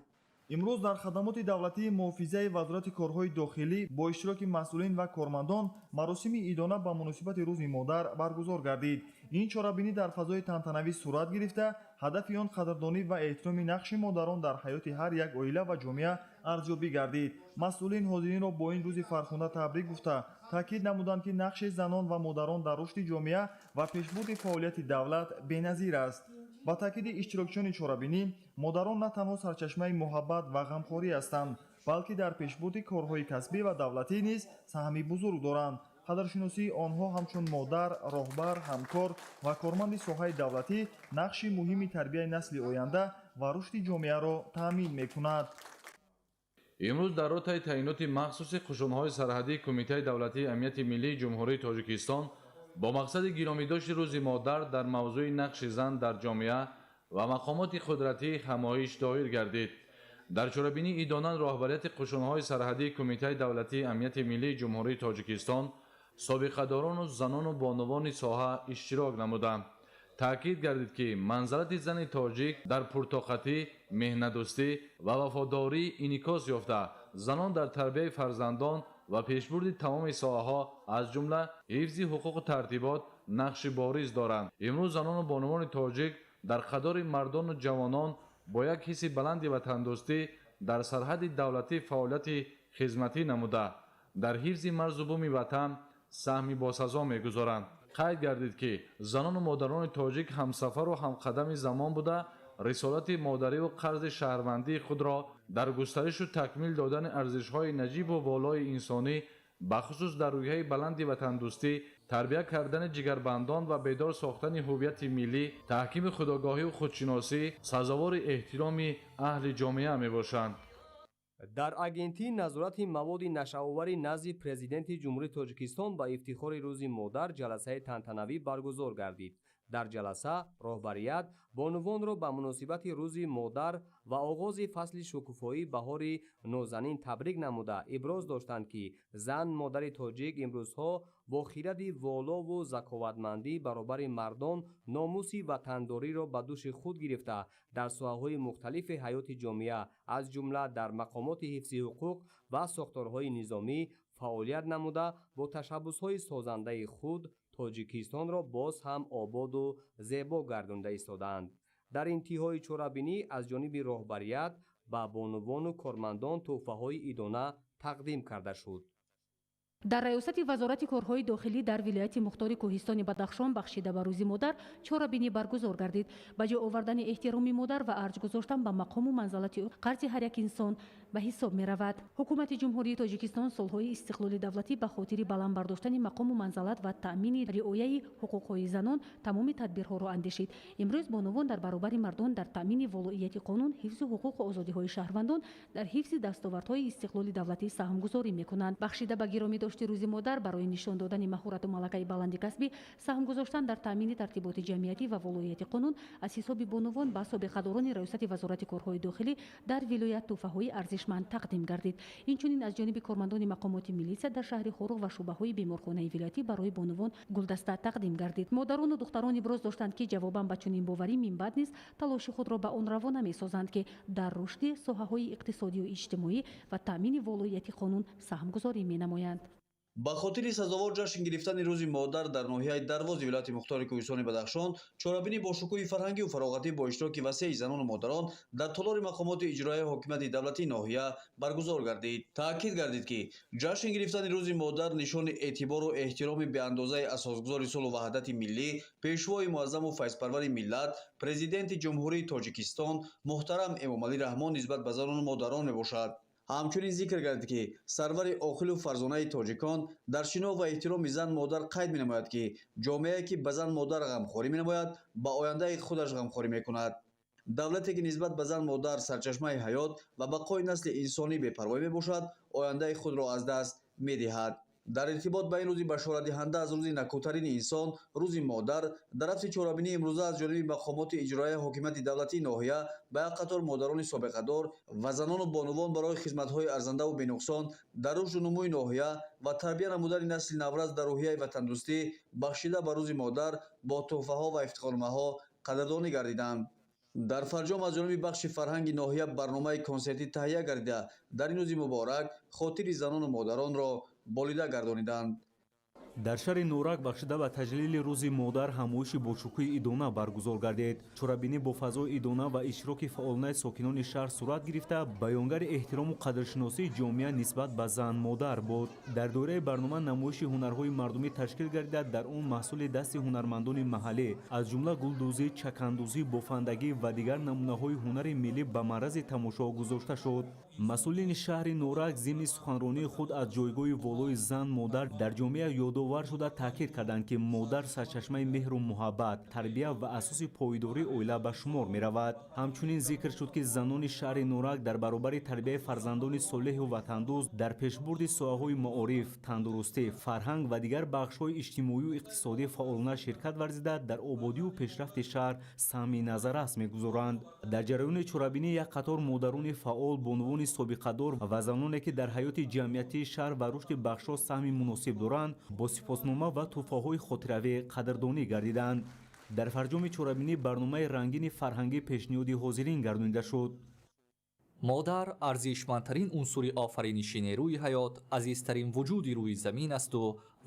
Имрӯз дар хадамоти давлатии муҳофизаи Вазорати корҳои дохилӣ бо иштироки масъулин ва кормандон маросими идона ба муносибати Рӯзи модар баргузор гардид. Ин чорабинӣ дар фазои тантанавӣ сурат гирифта, ҳадафи он қадрдонӣ ва эҳтироми нақши модарон дар ҳаёти ҳар як оила ва ҷомеа арзёбӣ гардид. Масъулин ҳозиринро бо ин рӯзи фархунда табрик гуфта, таъкид намуданд, ки нақши занон ва модарон дар рушди ҷомеа ва пешбурди фаъолияти давлат беназир аст. Ба таъкиди иштирокчиёни чорабинӣ, модарон на танҳо сарчашмаи муҳаббат ва ғамхорӣ ҳастанд, балки дар пешбурди корҳои касбӣ ва давлатӣ низ саҳми бузург доранд. Қадршиносии онҳо ҳамчун модар, роҳбар, ҳамкор ва корманди соҳаи давлатӣ нақши муҳими тарбияи насли оянда ва рушди ҷомеаро таъмин мекунад. Имрӯз дар ротаи таъиноти махсуси қушунҳои сарҳадии Кумитаи давлатии амнияти миллии Ҷумҳурии Тоҷикистон бо мақсади гиромидошти Рӯзи модар дар мавзӯи нақши зан дар ҷомеа ва мақомоти қудратӣ ҳамоиш доир гардид. Дар чорабинӣ идона роҳбарияти қушунҳои сарҳадии Кумитаи давлатии амнияти миллии Ҷумҳурии Тоҷикистон, собиқадорону занону бонувони соҳа иштирок намуданд. Таъкид гардид, ки манзалати зани тоҷик дар пуртоқатӣ, меҳнатдӯстӣ ва вафодорӣ инъикос ёфта, занон дар тарбияи фарзандон ва пешбурди тамоми соҳаҳо, аз ҷумла ҳифзи ҳуқуқу тартибот, нақши бориз доранд. Имрӯз занону бонувони тоҷик дар қатори мардону ҷавонон бо як ҳисси баланди ватандӯстӣ дар сарҳади давлатӣ фаъолияти хизматӣ намуда, дар ҳифзи марзу буми ватан саҳми босазо мегузоранд. Қайд гардид, ки занону модарони тоҷик ҳамсафару ҳамқадами замон буда, рисолати модариву қарзи шаҳрвандии худро дар густаришу такмил додани арзишҳои наҷибу волои инсонӣ, бахусус дар рӯҳияи баланди ватандӯстӣ, тарбия кардани ҷигарбандон ва бедор сохтани ҳуввияти миллӣ, таҳкими худогоҳию худшиносӣ сазовори эҳтироми аҳли ҷомеа мебошанд. Дар Агентии назорати маводи нашъаоварӣ назди Президенти Ҷумҳурии Тоҷикистон ба ифтихори Рӯзи модар ҷаласаи тантанавӣ баргузор гардид. Дар ҷаласа роҳбарият бонувонро ба муносибати Рӯзи модар ва оғози фасли шукуфоии баҳори нозанин табрик намуда, иброз доштанд, ки зан модари тоҷик имрӯзҳо бо хиради волову заковатмандӣ баробари мардон номуси ватандориро ба дӯши худ гирифта, дар соҳаҳои мухталифи ҳаёти ҷомеа, аз ҷумла дар мақомоти ҳифзи ҳуқуқ ва сохторҳои низомӣ фаъолият намуда, бо ташаббусҳои созандаи худ Тоҷикистонро боз ҳам ободу зебо гардонда истодаанд. Дар интиҳои чорабинӣ аз ҷониби роҳбарият ба бонувону кормандон тӯҳфаҳои идона Тақдим карда шуд. Дар раёсати Вазорати корҳои дохилӣ дар вилояти мухтори Кӯҳистони Бадахшон бахшида ба Рӯзи модар чорабинӣ баргузор гардид. Ба ҷо овардани эҳтироми модар ва арҷ гузоштан ба мақому манзалати ӯ қарзи ҳар як инсон ба ҳисоб меравад. Ҳукумати Ҷумҳурии Тоҷикистон солҳои истиқлоли давлатӣ ба хотири баланд бардоштани мақому манзалат ва таъмини риояи ҳуқуқҳои занон тамоми тадбирҳоро андешид. Имрӯз бонувон дар баробари мардон дар таъмини волоияти қонун, ҳифзу ҳуқуқу озодиҳои шаҳрвандон, дар ҳифзи дастовардҳои истиқлоли давлатӣ саҳмгузорӣ мекунанд. Бахшида ба гиромӣ дошти Рӯзи модар барои нишон додани маҳорату малакаи баланди касбӣ, саҳм гузоштан дар таъмини тартиботи ҷамъиятӣ ва волоияти қонун аз ҳисоби бонувон ба собиқадорони раёсати Вазорати корҳои дохилӣ дар вилоят тӯҳфаҳои арзишманд тақдим гардид. Инчунин аз ҷониби кормандони мақомоти милитсия дар шаҳри Хоруғ ва шӯъбаҳои беморхонаи вилоятӣ барои бонувон гулдаста тақдим гардид. Модарону духтарон иброз доштанд, ки ҷавобан ба чунин боварӣ минбаъд низ талоши худро ба он равона месозанд, ки дар рушди соҳаҳои иқтисодию иҷтимоӣ ва таъмини волоияти қонун саҳмгузорӣ менамоянд. Ба хотири сазовор ҷашн гирифтани Рӯзи модар дар ноҳияи Дарвози вилояти мухтори Кӯҳистони Бадахшон чорабинӣ бо шукӯҳи фарҳангию фароғатӣ бо иштироки васеи занону модарон дар толори мақомоти иҷроияи ҳокимияти давлатии ноҳия баргузор гардид. Таъкид гардид, ки ҷашн гирифтани Рӯзи модар нишони эътибору эҳтироми беандозаи асосгузори сулҳу ваҳдати миллӣ, пешвои муаззаму файзпарвари миллат, Президенти Ҷумҳурии Тоҷикистон муҳтарам Эмомалӣ Раҳмон нисбат ба занону модарон мебошад. Ҳамчунин зикр гардид, ки сарвари оқилу фарзонаи тоҷикон дар шино ва эҳтироми зан модар қайд менамояд, ки ҷомеае, ки ба зан модар ғамхорӣ менамояд, ба ояндаи худаш ғамхорӣ мекунад. Давлате, ки нисбат ба зан модар, сарчашмаи ҳаёт ва бақои насли инсонӣ бепарвоӣ мебошад, ояндаи худро аз даст медиҳад. Дар иртибот ба ин рӯзи башоратдиҳанда аз рӯзи накӯтарини инсон, Рӯзи модар, дар рафти чорабинии имрӯза аз ҷониби мақомоти иҷроияи ҳокимияти давлатии ноҳия ба як қатор модарони собиқадор ва занону бонувон барои хизматҳои арзандаву бенуқсон дар рушду нумӯи ноҳия ва тарбия намудани насли наврас дар рӯҳияи ватандӯстӣ бахшида ба Рӯзи модар бо тӯҳфаҳо ва ифтихорномаҳо қадрдонӣ гардиданд. Дар фарҷом аз ҷониби бахши фарҳанги ноҳия барномаи консертӣ таҳия гардида, дар ин рӯзи муборак хотири занону модаронро болида гардониданд. Дар шаҳри Норак бахшида ба таҷлили Рӯзи модар ҳамоиши бошукӯҳи идона баргузор гардид. Чорабинӣ бо фазои идона ва иштироки фаъолонаи сокинони шаҳр сурат гирифта, баёнгари эҳтирому қадршиносии ҷомеа нисбат ба зан-модар буд. Дар доираи барнома намоиши ҳунарҳои мардумӣ ташкил гардида, дар он маҳсули дасти ҳунармандони маҳаллӣ, аз ҷумла гулдӯзӣ, чакандӯзӣ, бофандагӣ ва дигар намунаҳои ҳунари миллӣ ба маърази тамошо гузошта шуд. Масъулини шаҳри Норак зимни суханронии худ аз ҷойгоҳи волои зан-модар дар ҷомеа ёдовар шуда, таъкид карданд, ки модар сарчашмаи меҳру муҳаббат, тарбия ва асоси пойдории оила ба шумор меравад. Ҳамчунин зикр шуд, ки занони шаҳри Норак дар баробари тарбияи фарзандони солеҳу ватандӯст дар пешбурди соҳаҳои маориф, тандурустӣ, фарҳанг ва дигар бахшҳои иҷтимоию иқтисодӣ фаъолона ширкат варзида, дар ободию пешрафти шаҳр саҳми назаррас мегузоранд. Дар ҷараёни чорабинӣ як қатор модарони фаъол, бонувони собиқадор ва заноне, ки дар ҳаёти ҷамъиятии шаҳр ва рушди бахшҳо саҳми муносиб доранд, бо сипоснома ва тӯҳфаҳои хотиравӣ қадрдонӣ гардиданд. Дар фарҷоми чорабинӣ барномаи рангини фарҳангӣ пешниҳоди ҳозирин гардонида шуд. Модар арзишмандтарин унсури офариниши нерӯи ҳаёт, азизтарин вуҷуди рӯи замин асту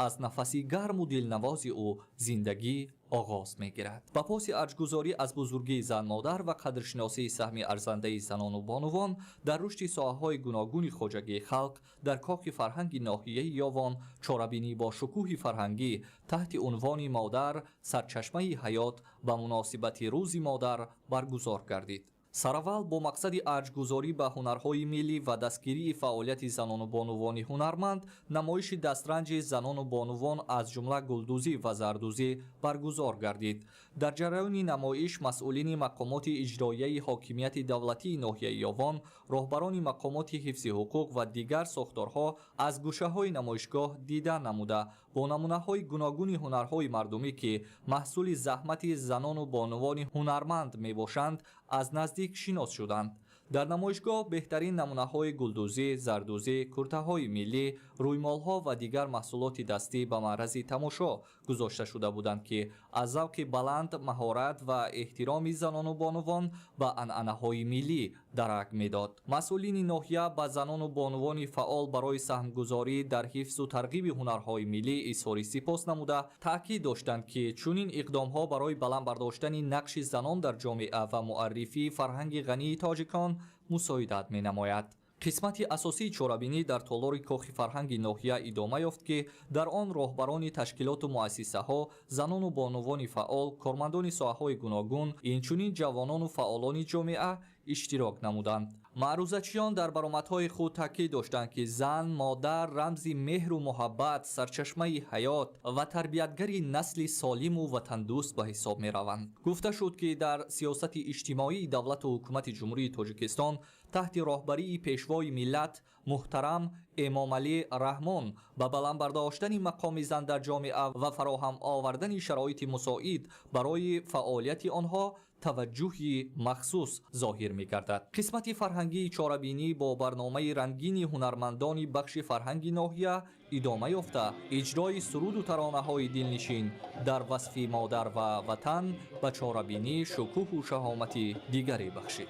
аз нафаси гарму дилнавози ӯ зиндагӣ оғоз мегирад. Ба поси арҷгузорӣ аз бузургии зан-модар ва қадршиносии саҳми арзандаи занону бонувон дар рушди соҳаҳои гуногуни хоҷагии халқ дар кохи фарҳанги ноҳияи Ёвон чорабинӣ бо шукӯҳи фарҳангӣ таҳти унвони «Модар сарчашмаи ҳаёт» ба муносибати Рӯзи модар баргузор гардид. Сараввал бо мақсади арҷгузорӣ ба ҳунарҳои миллӣ ва дастгирии фаъолияти занону бонувони ҳунарманд намоиши дастранҷи занону бонувон, аз ҷумла гулдӯзӣ ва зардӯзӣ баргузор гардид. Дар ҷараёни намоиш масъулини мақомоти иҷроияи ҳокимияти давлатии ноҳияи Ёвон, роҳбарони мақомоти ҳифзи ҳуқуқ ва дигар сохторҳо аз гӯшаҳои намоишгоҳ дида намуда, бо намунаҳои гуногуни ҳунарҳои мардумӣ, ки маҳсули заҳмати занону бонувони ҳунарманд мебошанд, аз наздик шинос шуданд. Дар намоишгоҳ беҳтарин намунаҳои гулдӯзӣ, зардӯзӣ, куртаҳои миллӣ, рӯймолҳо ва дигар маҳсулоти дастӣ ба маърази тамошо гузошта шуда буданд, ки аз завқи баланд, маҳорат ва эҳтироми занону бонувон ба анъанаҳои миллӣ дарак медод. Масъулини ноҳия ба занону бонувони фаъол барои саҳмгузорӣ дар ҳифзу тарғиби ҳунарҳои миллӣ изҳори сипос намуда, таъкид доштанд, ки чунин иқдомҳо барои баланд бардоштани нақши занон дар ҷомеа ва муаррифии фарҳанги ғании тоҷикон мусоидат менамояд. Қисмати асосии чорабинӣ дар толори Кохи фарҳанги ноҳия идома ёфт, ки дар он роҳбарони ташкилоту муассисаҳо, занону бонувони фаъол, кормандони соҳаҳои гуногун, инчунин ҷавонону фаъолони ҷомеа иштирок намуданд. Маърузачиён дар баромадҳои худ таъкид доштанд, ки зан, модар рамзи меҳру муҳаббат, сарчашмаи ҳаёт ва тарбиятгари насли солиму ватандӯст ба ҳисоб мераванд. Гуфта шуд, ки дар сиёсати иҷтимоии давлату ҳукумати Ҷумҳурии Тоҷикистон таҳти роҳбарии Пешвои миллат муҳтарам Эмомалӣ Раҳмон ба баланд бардоштани мақоми зан дар ҷомеа ва фароҳам овардани шароити мусоид барои фаъолияти онҳо таваҷҷӯҳи махсус зоҳир мегардад. Қисмати фарҳангии чорабинӣ бо барномаи рангини ҳунармандони бахши фарҳанги ноҳия идома ёфта, иҷрои суруду таронаҳои дилнишин дар васфи модар ва ватан ба чорабинӣ шукӯҳу шаҳомати дигаре бахшид.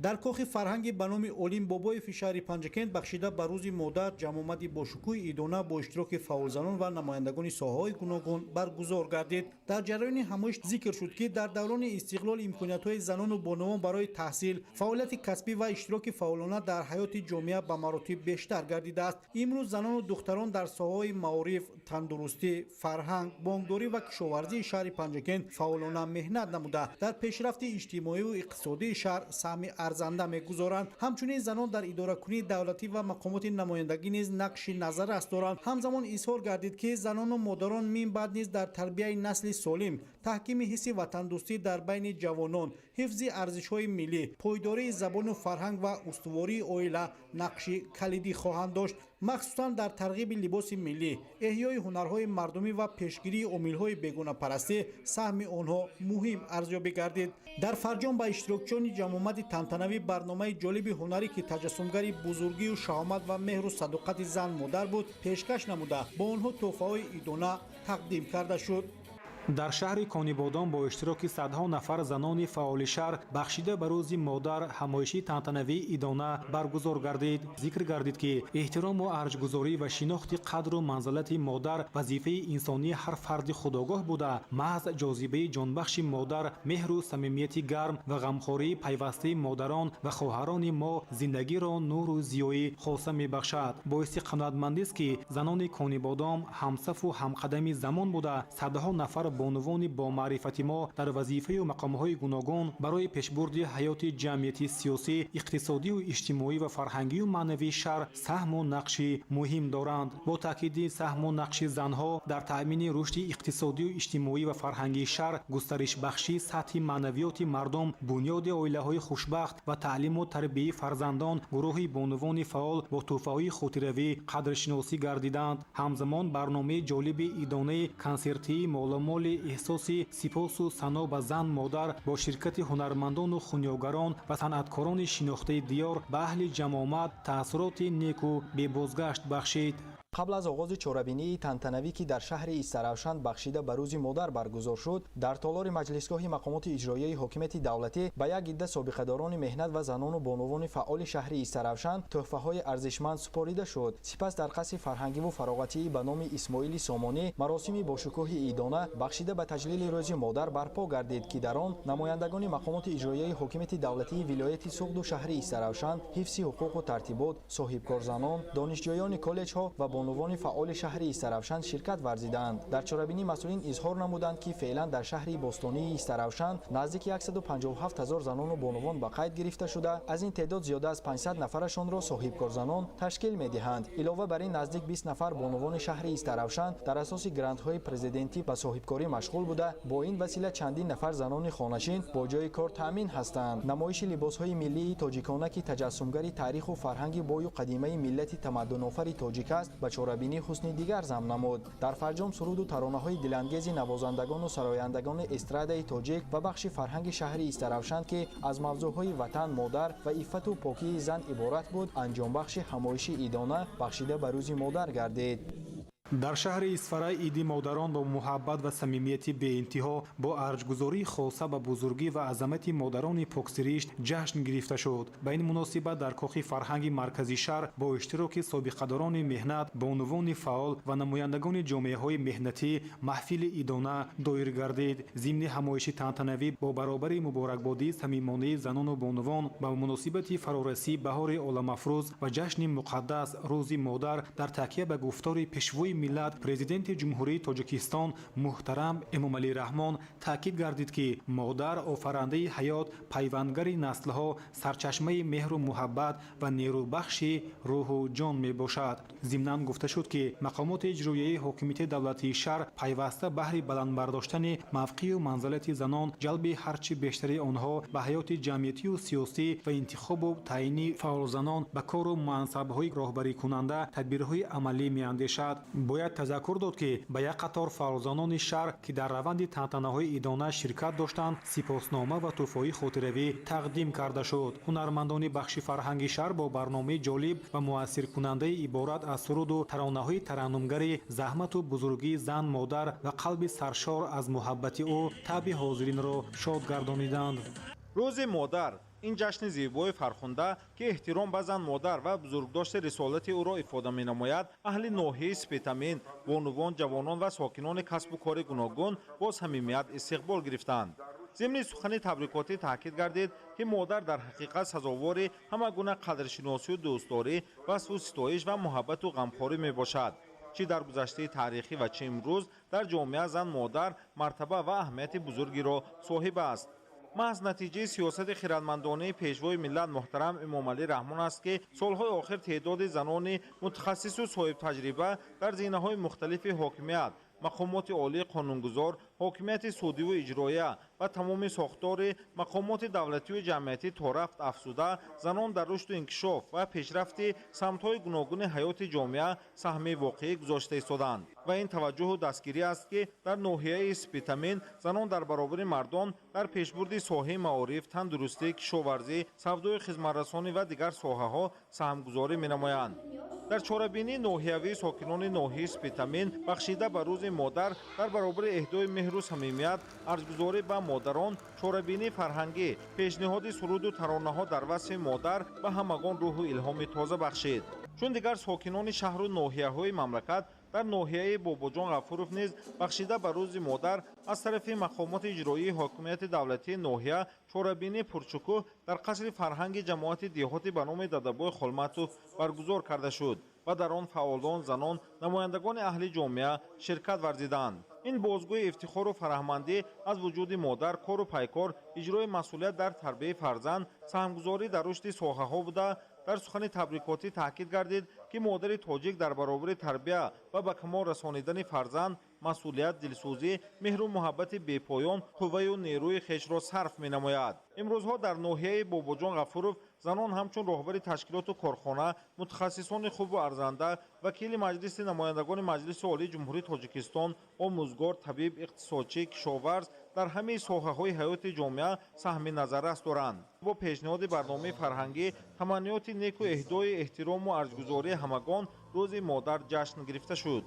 Дар кохи фарҳанги ба номи Олим Бобоеви шаҳри Панҷакент бахшида ба Рӯзи модар ҷамъомади бошукӯҳи идона бо иштироки фаъолзанон ва намояндагони соҳаҳои гуногун баргузор гардид. Дар ҷараёни ҳамоиш зикр шуд, ки дар даврони истиқлол имкониятҳои занону бонувон барои таҳсил, фаъолияти касбӣ ва иштироки фаъолона дар ҳаёти ҷомеа ба маротиб бештар гардидааст. Имрӯз занону духтарон дар соҳаҳои маориф, тандурустӣ, фарҳанг, бонкдорӣ ва кишоварзии шаҳри Панҷакент фаъолона меҳнат намуда, дар пешрафти иҷтимоию иқтисодии шаҳр саҳми арзанда мегузоранд. Ҳамчунин занон дар идоракунии давлатӣ ва мақомоти намояндагӣ низ нақши назаррас доранд. Ҳамзамон изҳор гардид, ки занону модарон минбаъд низ дар тарбияи насли солим, таҳкими ҳисси ватандӯстӣ дар байни ҷавонон, ҳифзи арзишҳои миллӣ, пойдории забону фарҳанг ва устувории оила нақши калидӣ хоҳанд дошт. Махсусан дар тарғиби либоси миллӣ, эҳёи ҳунарҳои мардумӣ ва пешгирии омилҳои бегонапарастӣ саҳми онҳо муҳим арзёбӣ гардид. Дар фарҷом ба иштирокчиёни ҷамъомади тантанавӣ барномаи ҷолиби ҳунарӣ, ки таҷассумгари бузургию шаҳомат ва меҳру садоқати зан модар буд, пешкаш намуда, бо онҳо тӯҳфаҳои идона тақдим карда шуд. Дар шаҳри Конибодом бо иштироки садҳо нафар занони фаъоли шаҳр бахшида ба Рӯзи модар ҳамоиши тантанавии идона баргузор гардид. Зикр гардид, ки эҳтирому арҷгузорӣ ва шинохти қадру манзалати модар вазифаи инсонии ҳар фарди худогоҳ буда, маҳз ҷозибаи ҷонбахши модар, меҳру самимияти гарм ва ғамхории пайвастаи модарон ва хоҳарони мо зиндагиро нуру зиёӣ хоса мебахшад. Боиси қаноатмандист, ки занони Конибодом ҳамсафу ҳамқадами замон буда, садҳо нафар бонувони бомаърифати мо дар вазифаю мақомҳои гуногун барои пешбурди ҳаёти ҷамъияти сиёсӣ, иқтисодию иҷтимоӣ ва фарҳангию маънавии шаҳр саҳму нақши муҳим доранд. Бо таъкиди саҳму нақши занҳо дар таъмини рушди иқтисодию иҷтимоӣ ва фарҳангии шаҳр, густаришбахшии сатҳи маънавиёти мардум, бунёди оилаҳои хушбахт ва таълиму тарбияи фарзандон, гурӯҳи бонувони фаъол бо тӯҳфаҳои хотиравӣ қадршиносӣ гардиданд. Ҳамзамон барномаи ҷолиби идонаи консертии моломоли эҳсоси сипосу сано ба зан модар бо ширкати ҳунармандону хунёгарон ва санъаткорони шинохтаи диёр ба аҳли ҷамъомад таассуроти неку бебозгашт бахшид. Қабл аз оғози чорабинии тантанавӣ, ки дар шаҳри Истаравшан бахшида ба Рӯзи модар баргузор шуд, дар толори маҷлисгоҳи мақомоти иҷроияи ҳокимияти давлатӣ ба як идда собиқадорони меҳнат ва занону бонувони фаъоли шаҳри Истаравшан тӯҳфаҳои арзишманд супорида шуд. Сипас дар қасри фарҳангиву фароғатии ба номи Исмоили Сомонӣ маросими бошукӯҳи идона бахшида ба таҷлили Рӯзи модар барпо гардид, ки дар он намояндагони мақомоти иҷроияи ҳокимияти давлатии вилояти Суғду шаҳри Истаравшан, ҳифзи ҳуқуқу тартибот, соҳибкорзанон, донишҷӯёни коллеҷҳо ва бонувони фаъоли шаҳри Истаравшан ширкат варзиданд. Дар чорабинӣ масъулин изҳор намуданд, ки феълан дар шаҳри бостонии Истаравшан наздики 157 ҳазор занону бонувон ба қайд гирифта шуда, аз ин теъдод зиёда аз 500 нафарашонро соҳибкорзанон ташкил медиҳанд. Илова бар ин, наздик 20 нафар бонувони шаҳри Истаравшан дар асоси грантҳои президентӣ ба соҳибкорӣ машғул буда, бо ин васила чандин нафар занони хонашин бо ҷои кор таъмин ҳастанд. Намоиши либосҳои миллии тоҷикона, ки таҷассумгари таъриху фарҳанги бою қадимаи миллати тамаддунофари тоҷик аст, ба чорабинӣ ҳусни дигар зам намуд. Дар фарҷом суруду таронаҳои дилангези навозандагону сарояндагони эстрадаи тоҷик ва бахши фарҳанги шаҳри Истаравшан, ки аз мавзӯъҳои ватан, модар ва иффату покии зан иборат буд, анҷомбахши ҳамоиши идона бахшида ба Рӯзи модар гардид. Дар шаҳри Исфара иди модарон бо муҳаббат ва самимияти беинтиҳо, бо арҷгузории хоса ба бузургӣ ва азамати модарони поксиришт ҷашн гирифта шуд. Ба ин муносибат дар кохи фарҳанги маркази шаҳр бо иштироки собиқадорони меҳнат, бонувони фаъол ва намояндагони ҷомеаҳои меҳнатӣ маҳфили идона доир гардид. Зимни ҳамоиши тантанавӣ бо баробари муборакбодии самимонаи занону бонувон ба муносибати фарорасии баҳори оламафрӯз ва ҷашни муқаддас Рӯзи модар, дар такя ба гуфтори Пешвои миллат, Президенти Ҷумҳурии Тоҷикистон муҳтарам Эмомалӣ Раҳмон таъкид гардид, ки модар офарандаи ҳаёт, пайвандгари наслҳо, сарчашмаи меҳру муҳаббат ва нерӯбахши рӯҳу ҷон мебошад. Зимнан гуфта шуд, ки мақомоти иҷроияи ҳокимияти давлатии шаҳр пайваста баҳри баланд бардоштани мавқею манзалати занон, ҷалби ҳарчи бештари онҳо ба ҳаёти ҷамъиятию сиёсӣ ва интихобу таъйини фаъолзанон ба кору мансабҳои роҳбарикунанда тадбирҳои амалӣ меандешад. Бояд тазаккур дод, ки ба як қатор фаъолзанони шаҳр, ки дар раванди тантанаҳои идона ширкат доштанд, сипоснома ва тӯҳфаҳои хотиравӣ тақдим карда шуд. Ҳунармандони бахши фарҳанги шаҳр бо барномаи ҷолиб ва муассиркунандаи иборат аз суруду таронаҳои тараннумгари заҳмату бузургии зан, модар ва қалби саршор аз муҳаббати ӯ таъби ҳозиринро шод гардониданд. Рӯзи модар ин ҷашни зебои фархунда, ки эҳтиром ба зан, модар ва бузургдошти рисолати ӯро ифода менамояд, аҳли ноҳияи Спитамен, бонувон, ҷавонон ва сокинони касбу кори гуногун бо самимият истиқбол гирифтанд. Зимни сухани табрикотӣ таъкид гардид, ки модар дар ҳақиқат сазовори ҳама гуна қадршиносию дӯстдорӣ, васфу ситоиш ва муҳаббату ғамхорӣ мебошад. Чӣ дар гузаштаи таърихӣ ва чӣ имрӯз дар ҷомеа зан, модар мартаба ва аҳамияти бузургиро соҳиб аст. Маҳз натиҷаи сиёсати хирадмандонаи Пешвои миллат муҳтарам Эмомалӣ Раҳмон аст, ки солҳои охир теъдоди занони мутахассису соҳибтаҷриба дар зинаҳои мухталифи ҳокимият, мақомоти олии қонунгузор, ҳокимияти судиву иҷроия ва тамоми сохтори мақомоти давлатию ҷамъиятӣ торафт афзуда, занон дар рушду инкишоф ва пешрафти самтҳои гуногуни ҳаёти ҷомеа саҳми воқеӣ гузошта истоданд. Ва ин таваҷҷӯҳу дастгирӣ аст, ки дар ноҳияи Спитамен занон дар баробари мардон дар пешбурди соҳаи маориф, тандурустӣ, кишоварзӣ, савдои хизматрасонӣ ва дигар соҳаҳо саҳмгузорӣ менамоянд. Дар чорабинии ноҳиявии сокинони ноҳияи Спитамен бахшида ба Рӯзи модар, дар баробари эҳдои меҳру самимият, арҷгузорӣ ба модарон, чорабинии фарҳангӣ, пешниҳоди суруду таронаҳо дар васфи модар ба ҳамагон рӯҳу илҳоми тоза бахшид. Чун дигар сокинони шаҳру ноҳияҳои мамлакат, дар ноҳияи Бобоҷон Ғафуров низ бахшида ба Рӯзи модар аз тарафи мақомоти иҷроии ҳокимияти давлатии ноҳия чорабинии пуршукӯҳ дар қасри фарҳанги ҷамоати деҳоти ба номи Дадабой Холматов баргузор карда шуд ва дар он фаъолон, занон, намояндагони аҳли ҷомеа ширкат варзиданд. Ин бозгӯи ифтихору фараҳмандӣ аз вуҷуди модар, кору пайкор, иҷрои масъулият дар тарбияи фарзанд, саҳмгузорӣ дар рушди соҳаҳо буда, дар сухани табрикотӣ таъкид гардид, ки модари тоҷик дар баробари тарбия ва ба камол расонидани фарзанд, масъулият, дилсӯзӣ, меҳру муҳаббати бепоён, қувваю нерӯи хешро сарф менамояд. Имрӯзҳо дар ноҳияи Бобоҷон Ғафуров занон ҳамчун роҳбари ташкилоту корхона, мутахассисони хубу арзанда, вакили Маҷлиси намояндагони Маҷлиси Олии Ҷумҳурии Тоҷикистон, омӯзгор, табиб, иқтисодчӣ, кишоварз дар ҳамаи соҳаҳои ҳаёти ҷомеа саҳми назаррас доранд. Бо пешниҳоди барномаи фарҳангӣ, таманниёти неку эҳдои эҳтирому арҷгузории ҳамагон Рӯзи модар ҷашн гирифта шуд.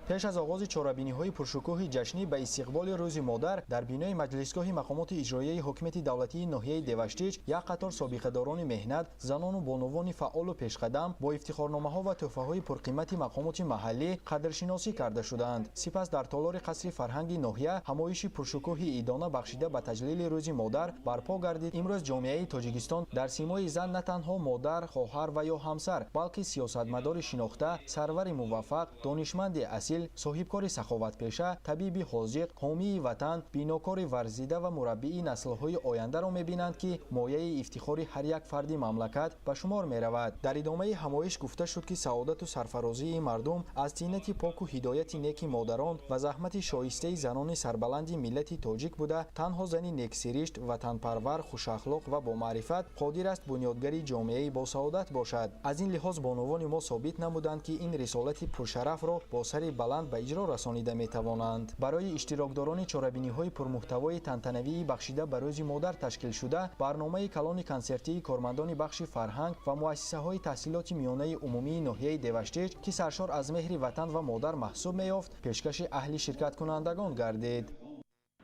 Пеш аз оғози чорабиниҳои пуршукӯҳи ҷашнӣ ба истиқболи Рӯзи модар дар бинои маҷлисгоҳи мақомоти иҷроияи ҳокимияти давлатии ноҳияи Деваштич як қатор собиқадорони меҳнат, занону бонувони фаъолу пешқадам бо ифтихорномаҳо ва тӯҳфаҳои пурқимати мақомоти маҳаллӣ қадршиносӣ карда шуданд. Сипас дар толори қасри фарҳанги ноҳия ҳамоиши пуршукӯҳи идона бахшида ба таҷлили Рӯзи модар барпо гардид. Имрӯз ҷомеаи Тоҷикистон дар симои зан на танҳо модар, хоҳар ва ё ҳамсар, балки сиёсатмадори шинохта, сарвари муваффақ, донишманди асил, соҳибкори саховатпеша, табиби ҳозиқ, ҳомии ватан, бинокори варзида ва мураббии наслҳои ояндаро мебинанд, ки мояи ифтихори ҳар як фарди мамлакат ба шумор меравад. Дар идомаи ҳамоиш гуфта шуд, ки саодату сарфарозии мардум аз тинати поку ҳидояти неки модарон ва заҳмати шоистаи занони сарбаланди миллати тоҷик буда, танҳо зани нексиришт, ватанпарвар, хушахлоқ ва бомаърифат қодир аст бунёдгари ҷомеаи босаодат бошад. Аз ин лиҳоз бонувони мо собит намуданд, ки ин рисолати пуршарафро бо сари баланд ба иҷро расонида метавонанд. Барои иштирокдорони чорабиниҳои пурмуҳтавои тантанавии бахшида ба Рӯзи модар ташкил шуда, барномаи калони консертии кормандони бахши фарҳанг ва муассисаҳои таҳсилоти миёнаи умумии ноҳияи Деваштич, ки саршор аз меҳри ватан ва модар маҳсуб меёфт, пешкаши аҳли ширкаткунандагон гардид.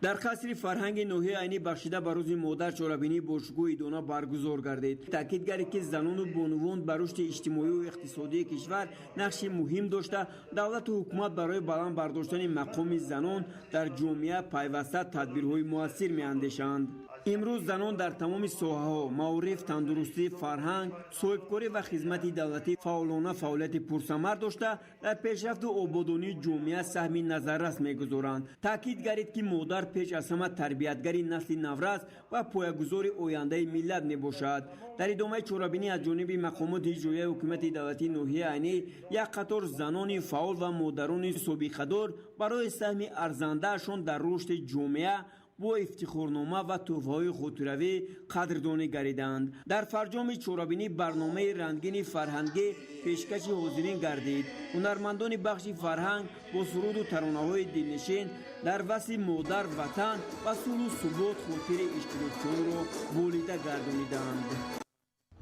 Дар қасри фарҳанги ноҳияи Айнӣ бахшида ба Рӯзи модар чорабинии бошукӯҳи идона баргузор гардид. Таъкид гардид, ки занону бонувон ба рушди иҷтимоию иқтисодии кишвар нақши муҳим дошта, давлату ҳукумат барои баланд бардоштани мақоми занон дар ҷомеа пайваста тадбирҳои муассир меандешанд. Имрӯз занон дар тамоми соҳаҳо маориф, тандурустӣ, фарҳанг, соҳибкорӣ ва хизмати давлатӣ фаъолона фаъолияти пурсамар дошта, дар пешрафту ободонии ҷомеа саҳми назаррас мегузоранд. Таъкид гардид, ки модар пеш аз ҳама тарбиятгари насли наврас ва поягузори ояндаи миллат мебошад. Дар идомаи чорабинӣ аз ҷониби мақомоти иҷроияи ҳукумати давлатии ноҳияи Айнӣ як қатор занони фаъол ва модарони собиқадор барои саҳми арзандаашон дар рушди ҷомеа бо ифтихорнома ва тӯҳфаҳои хотиравӣ қадрдонӣ гардиданд. Дар фарҷоми чорабинӣ барномаи рангини фарҳангӣ пешкаши ҳозирин гардид. Ҳунармандони бахши фарҳанг бо суруду таронаҳои дилнишин дар васфи модар, ватан ва сулҳу субот хотири иштирокчиёнро болида гардониданд.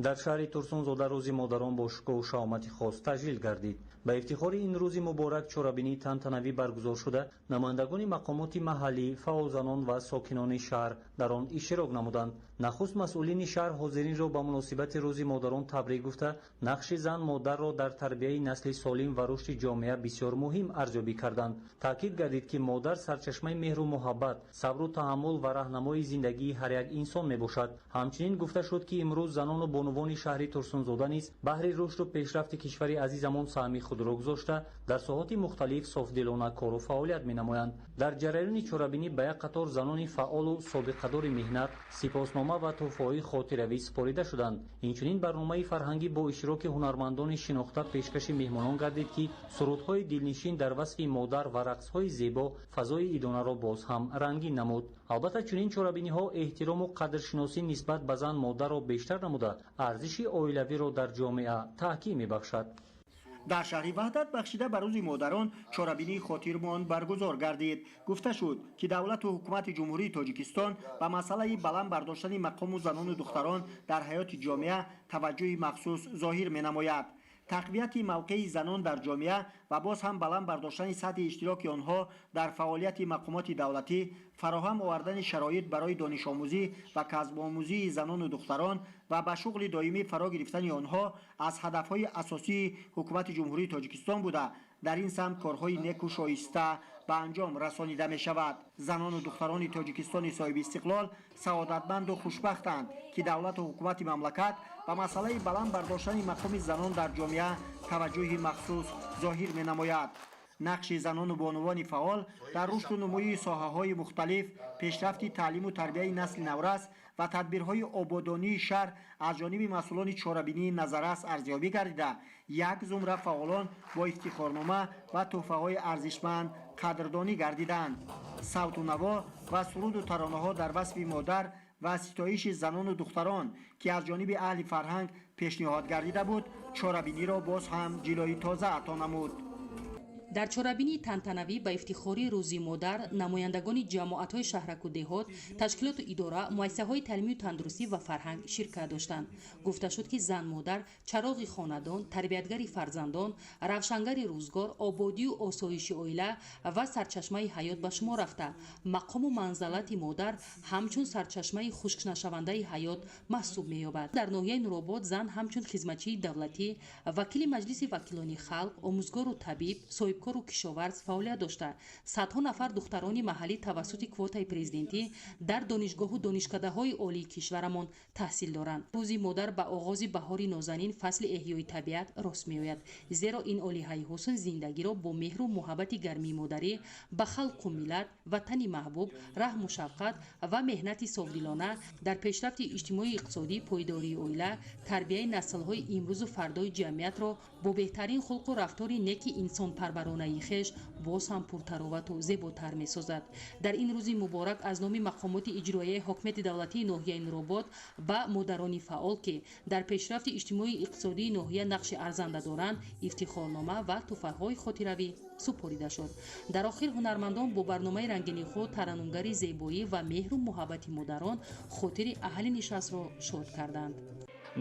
Дар шаҳри Турсунзода Рӯзи модарон бо шукӯҳу шаҳомати хос таҷлил гардид. Ба ифтихори ин рӯзи муборак чорабинии тантанавӣ баргузор шуда, намояндагони мақомоти маҳаллӣ, фаъолзанон ва сокинони шаҳр дар он иштирок намуданд. Нахуст масъулини шаҳр ҳозиринро ба муносибати Рӯзи модарон табрик гуфта, нақши зан модарро дар тарбияи насли солим ва рушди ҷомеа бисёр муҳим арзёбӣ карданд. Таъкид гардид, ки модар сарчашмаи меҳру муҳаббат, сабру таҳаммул ва раҳнамои зиндагии ҳар як инсон мебошад. Ҳамчунин гуфта шуд, ки имрӯз занону бонувони шаҳри Турсунзода низ баҳри рушду пешрафти кишвари азизамон саҳми худро гузошта, дар соҳоти мухталиф софдилона кору фаъолият менамоянд. Дар ҷараёни чорабинӣ ба як қатор занони фаъолу собиқадори меҳнат сипоснома ва тӯҳфаҳои хотиравӣ супорида шуданд. Инчунин барномаи фарҳангӣ бо иштироки ҳунармандони шинохта пешкаши меҳмонон гардид, ки сурудҳои дилнишин дар васфи модар ва рақсҳои зебо фазои идонаро боз ҳам рангин намуд. Албатта, чунин чорабиниҳо эҳтирому қадршиносӣ нисбат ба зан модарро бештар намуда, арзиши оилавиро дар ҷомеа таҳким мебахшад. Дар шаҳри Ваҳдат бахшида ба Рӯзи модарон чорабинии хотирмон баргузор гардид. Гуфта шуд, ки давлату ҳукумати Ҷумҳурии Тоҷикистон ба масъалаи баланд бардоштани мақому занону духтарон дар ҳаёти ҷомеа таваҷҷӯҳи махсус зоҳир менамояд. Тақвияти мавқеи занон дар ҷомеа ва боз ҳам баланд бардоштани сатҳи иштироки онҳо дар фаъолияти мақомоти давлатӣ, фароҳам овардани шароит барои донишомӯзӣ ва касбомӯзии занону духтарон ва ба шуғли доимӣ фаро гирифтани онҳо аз ҳадафҳои асосии ҳукумати Ҷумҳурии Тоҷикистон буда, дар ин самт корҳои неку шоиста ба анҷом расонида мешавад. Занону духтарони Тоҷикистони соҳиби истиқлол саодатманду хушбахтанд, ки давлату ҳукумати мамлакат ба масъалаи баланд бардоштани мақоми занон дар ҷомеа таваҷҷӯҳи махсус зоҳир менамояд. Нақши занону бонувони фаъол дар рушду нумӯи соҳаҳои мухталиф, пешрафти таълиму тарбияи насли наврас ва тадбирҳои ободонии шаҳр аз ҷониби масъулони чорабинии назаррас арзёбӣ гардида, як зумра фаъолон бо ифтихорнома ва тӯҳфаҳои арзишманд қадрдонӣ гардиданд. Савту наво ва суруду таронаҳо дар васфи модар ва ситоиши занону духтарон, ки аз ҷониби аҳли фарҳанг пешниҳод гардида буд, чорабиниро боз ҳам ҷилои тоза ато намуд. Дар чорабинии тантанавӣ ба ифтихори Рӯзи модар намояндагони ҷамоатҳои шаҳраку деҳот, ташкилоту идора, муассисаҳои таълимию тандурустӣ ва фарҳанг ширкат доштанд. Гуфта шуд, ки зан модар чароғи хонадон, тарбиятгари фарзандон, равшангари рӯзгор, ободию осоиши оила ва сарчашмаи ҳаёт ба шумор рафта, мақому манзалати модар ҳамчун сарчашмаи хушкнашавандаи ҳаёт маҳсуб меёбад. Дар ноҳияи Нуробод зан ҳамчун хизматчии давлатӣ, вакили Маҷлиси вакилони халқ, омӯзгору табиб, соҳибкору кишоварз фаъолият дошта, садҳо нафар духтарони маҳаллӣ тавассути квотаи президентӣ дар донишгоҳу донишкадаҳои олии кишварамон таҳсил доранд. Рӯзи модар ба оғози баҳори нозанин, фасли эҳёи табиат рост меояд, зеро ин олиҳаи ҳусн зиндагиро бо меҳру муҳаббати гармии модарӣ ба халқу миллат, ватани маҳбуб, раҳму шафқат ва меҳнати софдилона дар пешрафти иҷтимоию иқтисодӣ, пойдории оила, тарбияи наслҳои имрӯзу фардои ҷамъиятро бо беҳтарин хулқу рафтори неки инсонпарвар модаронаи хеш боз ҳам пуртаровату зеботар месозад. Дар ин рӯзи муборак аз номи мақомоти иҷроияи ҳокимияти давлатии ноҳияи Нуробод ба модарони фаъол, ки дар пешрафти иҷтимоию иқтисодии ноҳия нақши арзанда доранд, ифтихорнома ва туҳфаҳои хотиравӣ супорида шуд. Дар охир ҳунармандон бо барномаи рангини худ тараннумгари зебоӣ ва меҳру муҳаббати модарон хотири аҳли нишастро шод карданд.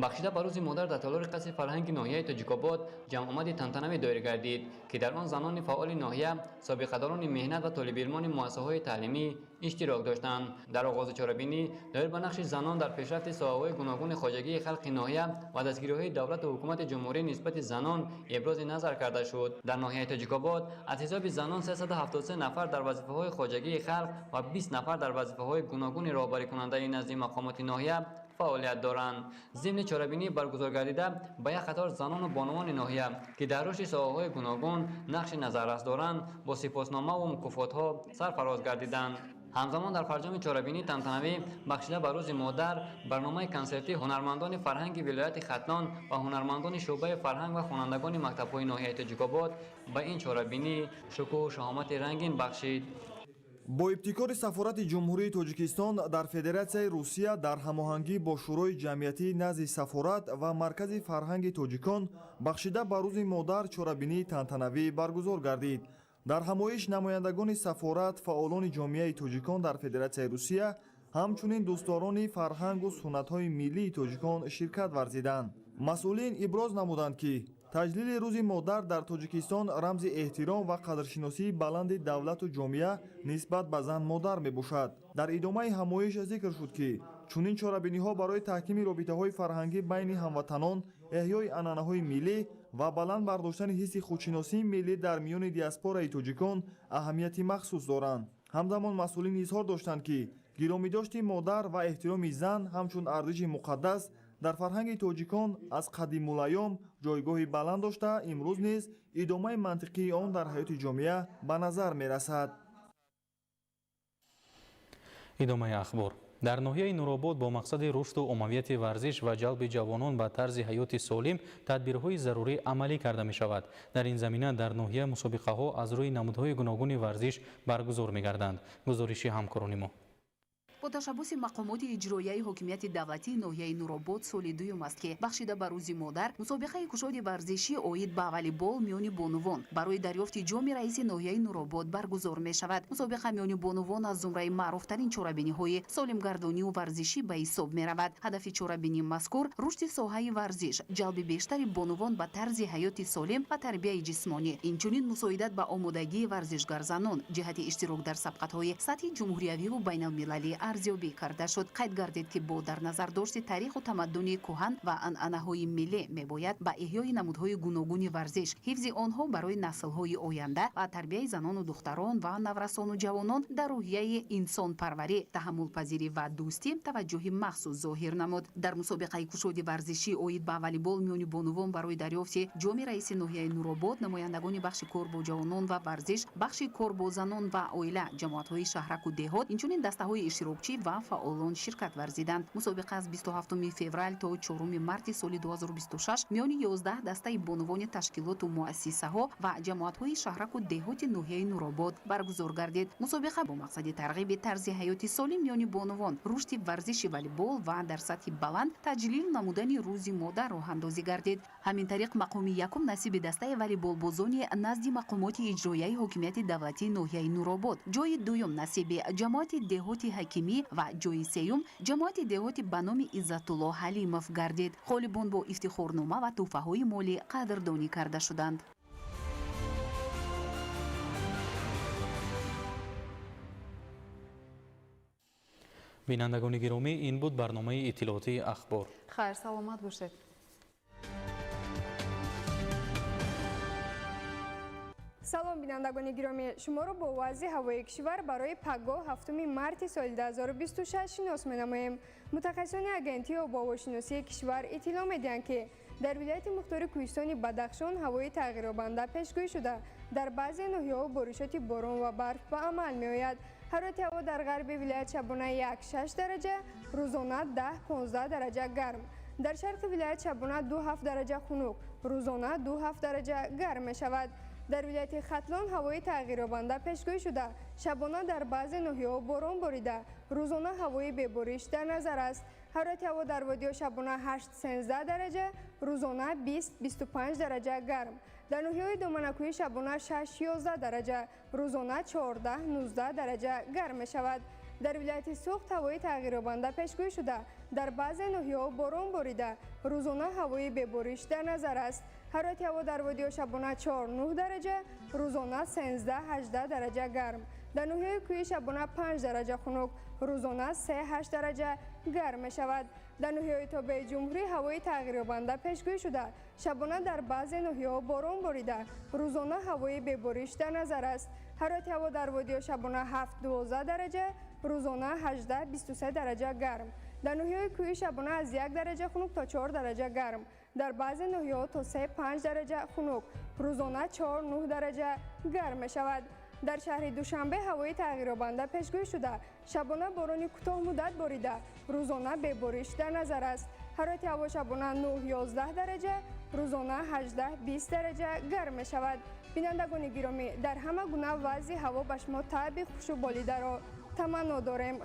Бахшида ба рӯзи модар дар толори қасри фарҳанги ноҳияи Тоҷикобод ҷамъомади тантанавӣ доир гардид, ки дар он занони фаъоли ноҳия, собиқадорони меҳнат ва толибилмони муассисаҳои таълимӣ иштирок доштанд. Дар оғози чорабинӣ доир ба нақши занон дар пешрафти соҳаҳои гуногуни хоҷагии халқи ноҳия ва дастгириҳои давлату ҳукумати ҷумҳурӣ нисбати занон ибрози назар карда шуд. Дар ноҳияи Тоҷикобод аз ҳисоби занон 373 нафар дар вазифаҳои хоҷагии халқ ва 20 нафар дар вазифаҳои гуногуни роҳбарикунандаи назди мақомоти ноҳия фаъолият доранд. Зимни чорабинӣ баргузор гардида ба як қатор занону бонувони ноҳия, ки дар рушди соҳаҳои гуногун нақши назаррас доранд, бо сипосномаву мукофотҳо сарфароз гардиданд. Ҳамзамон дар фарҷоми чорабинии тантанавӣ бахшида ба рӯзи модар барномаи консертии ҳунармандони фарҳанги вилояти Хатлон ва ҳунармандони шӯъбаи фарҳанг ва хонандагони мактабҳои ноҳияи Тоҷикобод ба ин чорабинӣ шукӯҳу шаҳомати рангин бахшид. Бо ибтикори Сафорати Ҷумҳурии Тоҷикистон дар Федератсияи Русия дар ҳамоҳангӣ бо Шӯрои ҷамъиятии назди сафорат ва Маркази фарҳанги тоҷикон бахшида ба рӯзи модар чорабинии тантанавӣ баргузор гардид. Дар ҳамоиш намояндагони сафорат, фаъолони ҷомеаи тоҷикон дар Федератсияи Русия, ҳамчунин дӯстдорони фарҳангу суннатҳои миллии тоҷикон ширкат варзиданд. Масъулин иброз намуданд, ки таҷлили рӯзи модар дар Тоҷикистон рамзи эҳтиром ва қадршиносии баланди давлату ҷомеа нисбат ба зан модар мебошад. Дар идомаи ҳамоиш зикр шуд, ки чунин чорабиниҳо барои таҳкими робитаҳои фарҳангӣ байни ҳамватанон, эҳёи анъанаҳои миллӣ ва баланд бардоштани ҳисси худшиносии миллӣ дар миёни диаспораи тоҷикон аҳамияти махсус доранд. Ҳамзамон масъулин изҳор доштанд, ки гиромидошти модар ва эҳтироми зан ҳамчун арзиши муқаддас дар фарҳанги тоҷикон аз қадимулайём ҷойгоҳи баланд дошта, имрӯз низ идомаи мантиқии он дар ҳаёти ҷомеа ба назар мерасад. Идомаи ахбор. Дар ноҳияи Нуробод бо мақсади рушду оммавияти варзиш ва ҷалби ҷавонон ба тарзи ҳаёти солим тадбирҳои зарурӣ амалӣ карда мешавад. Дар ин замина дар ноҳия мусобиқаҳо аз рӯи намудҳои гуногуни варзиш баргузор мегарданд. Гузориши ҳамкорони мо. Бо ташаббуси мақомоти иҷроияи ҳокимияти давлатии ноҳияи Нуробод соли дуюм аст, ки бахшида ба рӯзи модар мусобиқаи кушоди варзишӣ оид ба волейбол миёни бонувон барои дарёфти ҷоми раиси ноҳияи Нуробод баргузор мешавад. Мусобиқа миёни бонувон аз зумраи маъруфтарин чорабиниҳои солимгардонию варзишӣ ба ҳисоб меравад. Ҳадафи чорабинии мазкур рушди соҳаи варзиш, ҷалби бештари бонувон ба тарзи ҳаёти солим ва тарбияи ҷисмонӣ, инчунин мусоидат ба омодагии варзишгарзанон ҷиҳати иштирок дар сабқатҳои сатҳи ҷумҳуриявиву байналмилалӣ арзёбӣ карда шуд. Қайд гардид, ки бо дар назар дошти таъриху тамаддуни кӯҳан ва анъанаҳои миллӣ мебояд ба эҳёи намудҳои гуногуни варзиш, ҳифзи онҳо барои наслҳои оянда ва тарбияи занону духтарон ва наврасону ҷавонон дар рӯҳияи инсонпарварӣ, таҳаммулпазирӣ ва дӯстӣ таваҷҷӯҳи махсус зоҳир намуд. Дар мусобиқаи кушоди варзишӣ оид ба волейбол миёни бонувон барои дарёфти ҷоми раиси ноҳияи Нуробод намояндагони бахши кор бо ҷавонон ва варзиш, бахши кор бо занон ва оила, ҷамоатҳои шаҳраку деҳот, инчунин дастаҳои иштирокчӣ ва фаъолон ширкат варзиданд. Мусобиқа аз 27 феврал то 4 марти соли 2026 миёни 11 дастаи бонувони ташкилоту муассисаҳо ва ҷамоатҳои шаҳраку деҳоти ноҳияи Нуробод баргузор гардид. Мусобиқа бо мақсади тарғиби тарзи ҳаёти солим миёни бонувон, рушди варзиши волейбол ва дар сатҳи баланд таҷлил намудани рӯзи модар роҳандозӣ гардид. Ҳамин тариқ мақоми якум насиби дастаи волейболбозони назди мақомоти иҷроияи ҳокимияти давлатии ноҳияи Нуробод, ҷои дуюм насиби ҷамоати деҳоти Ҳакимӣ ва ҷои сеюм ҷамоати деҳоти ба номи Иззатулло Ҳалимов гардид. Ғолибон бо ифтихорнома ва тӯҳфаҳои молӣ қадрдонӣ карда шуданд. Бинандагони гиромӣ, ин буд барномаи иттилоотии ахбор. Хайр, саломат бошед. Салом, бинандагони гиромӣ, шуморо бо вазъи ҳавои кишвар барои пагоҳ 7 марти соли 2026 шинос менамоем. Мутахассисони агентии обуҳавошиносии кишвар иттилоъ медиҳанд, ки дар вилояти мухтори кӯҳистони Бадахшон ҳавои тағйирёбанда пешгӯӣ шуда, дар баъзе ноҳияҳо боришоти борон ва барф ба амал меояд. Ҳарорати ҳаво дар ғарби вилоят шабона 1-6 дараҷа, рӯзона 10-15 дараҷа гарм. Дар шарқи вилоят шабона 2-7 дараҷа хунук, рӯзона 2-7 дараҷа гарм мешавад. Дар вилояти Хатлон ҳавои тағйирёбанда пешгӯӣ шуда, шабона дар баъзе ноҳияҳо борон борида, рӯзона ҳавои бебориш дар назар аст. Ҳарорати ҳаво дар водиҳо шабона 8-13 дараҷа, рӯзона 20-25 дараҷа гарм. Дар ноҳияҳои доманакӯҳӣ шабона 6-11 дараҷа, рӯзона 14-19 дараҷа гарм мешавад. Дар вилояти Суғд ҳавои тағйирёбанда пешгӯӣ шуда, дар баъзе ноҳияҳо борон борида, рӯзона ҳавои бебориш дар назар аст. Ҳарорати ҳаво дар водиҳо шабона 4-9 дараҷа, рӯзона 13-18 дараҷа гарм. Дар ноҳияҳои кӯҳӣ шабона 5 дараҷа хунук, рӯзона 3-8 дараҷа гарм мешавад. Дар ноҳияҳои тобеи ҷумҳурӣ ҳавои тағйирёбанда пешгӯӣ шуда, шабона дар баъзе ноҳияҳо борон борида, рӯзона ҳавои бебориш дар назар аст. Ҳарорати ҳаво дар водиҳо шабона 7-12 дараҷа, рӯзона 18-23 дараҷа гарм. Дар ноҳияҳои кӯҳӣ шабона аз 1 дараҷа хунук то 4 дараҷа гарм. Дар баъзе ноҳияҳо то 3-5 дараҷа хунук, рӯзона 4-9 дараҷа гарм мешавад. Дар шаҳри Душанбе ҳавои тағйирёбанда пешгӯӣ шуда, шабона борони кӯтоҳмуддат борида, рӯзона бебориш дар назар аст. Ҳарорати ҳаво шабона 9-11 дараҷа, рӯзона 18-20 дараҷа гарм мешавад. Бинандагони гиромӣ, дар ҳама гуна вазъи ҳаво ба шумо таъби хушу болидаро таманно дорем.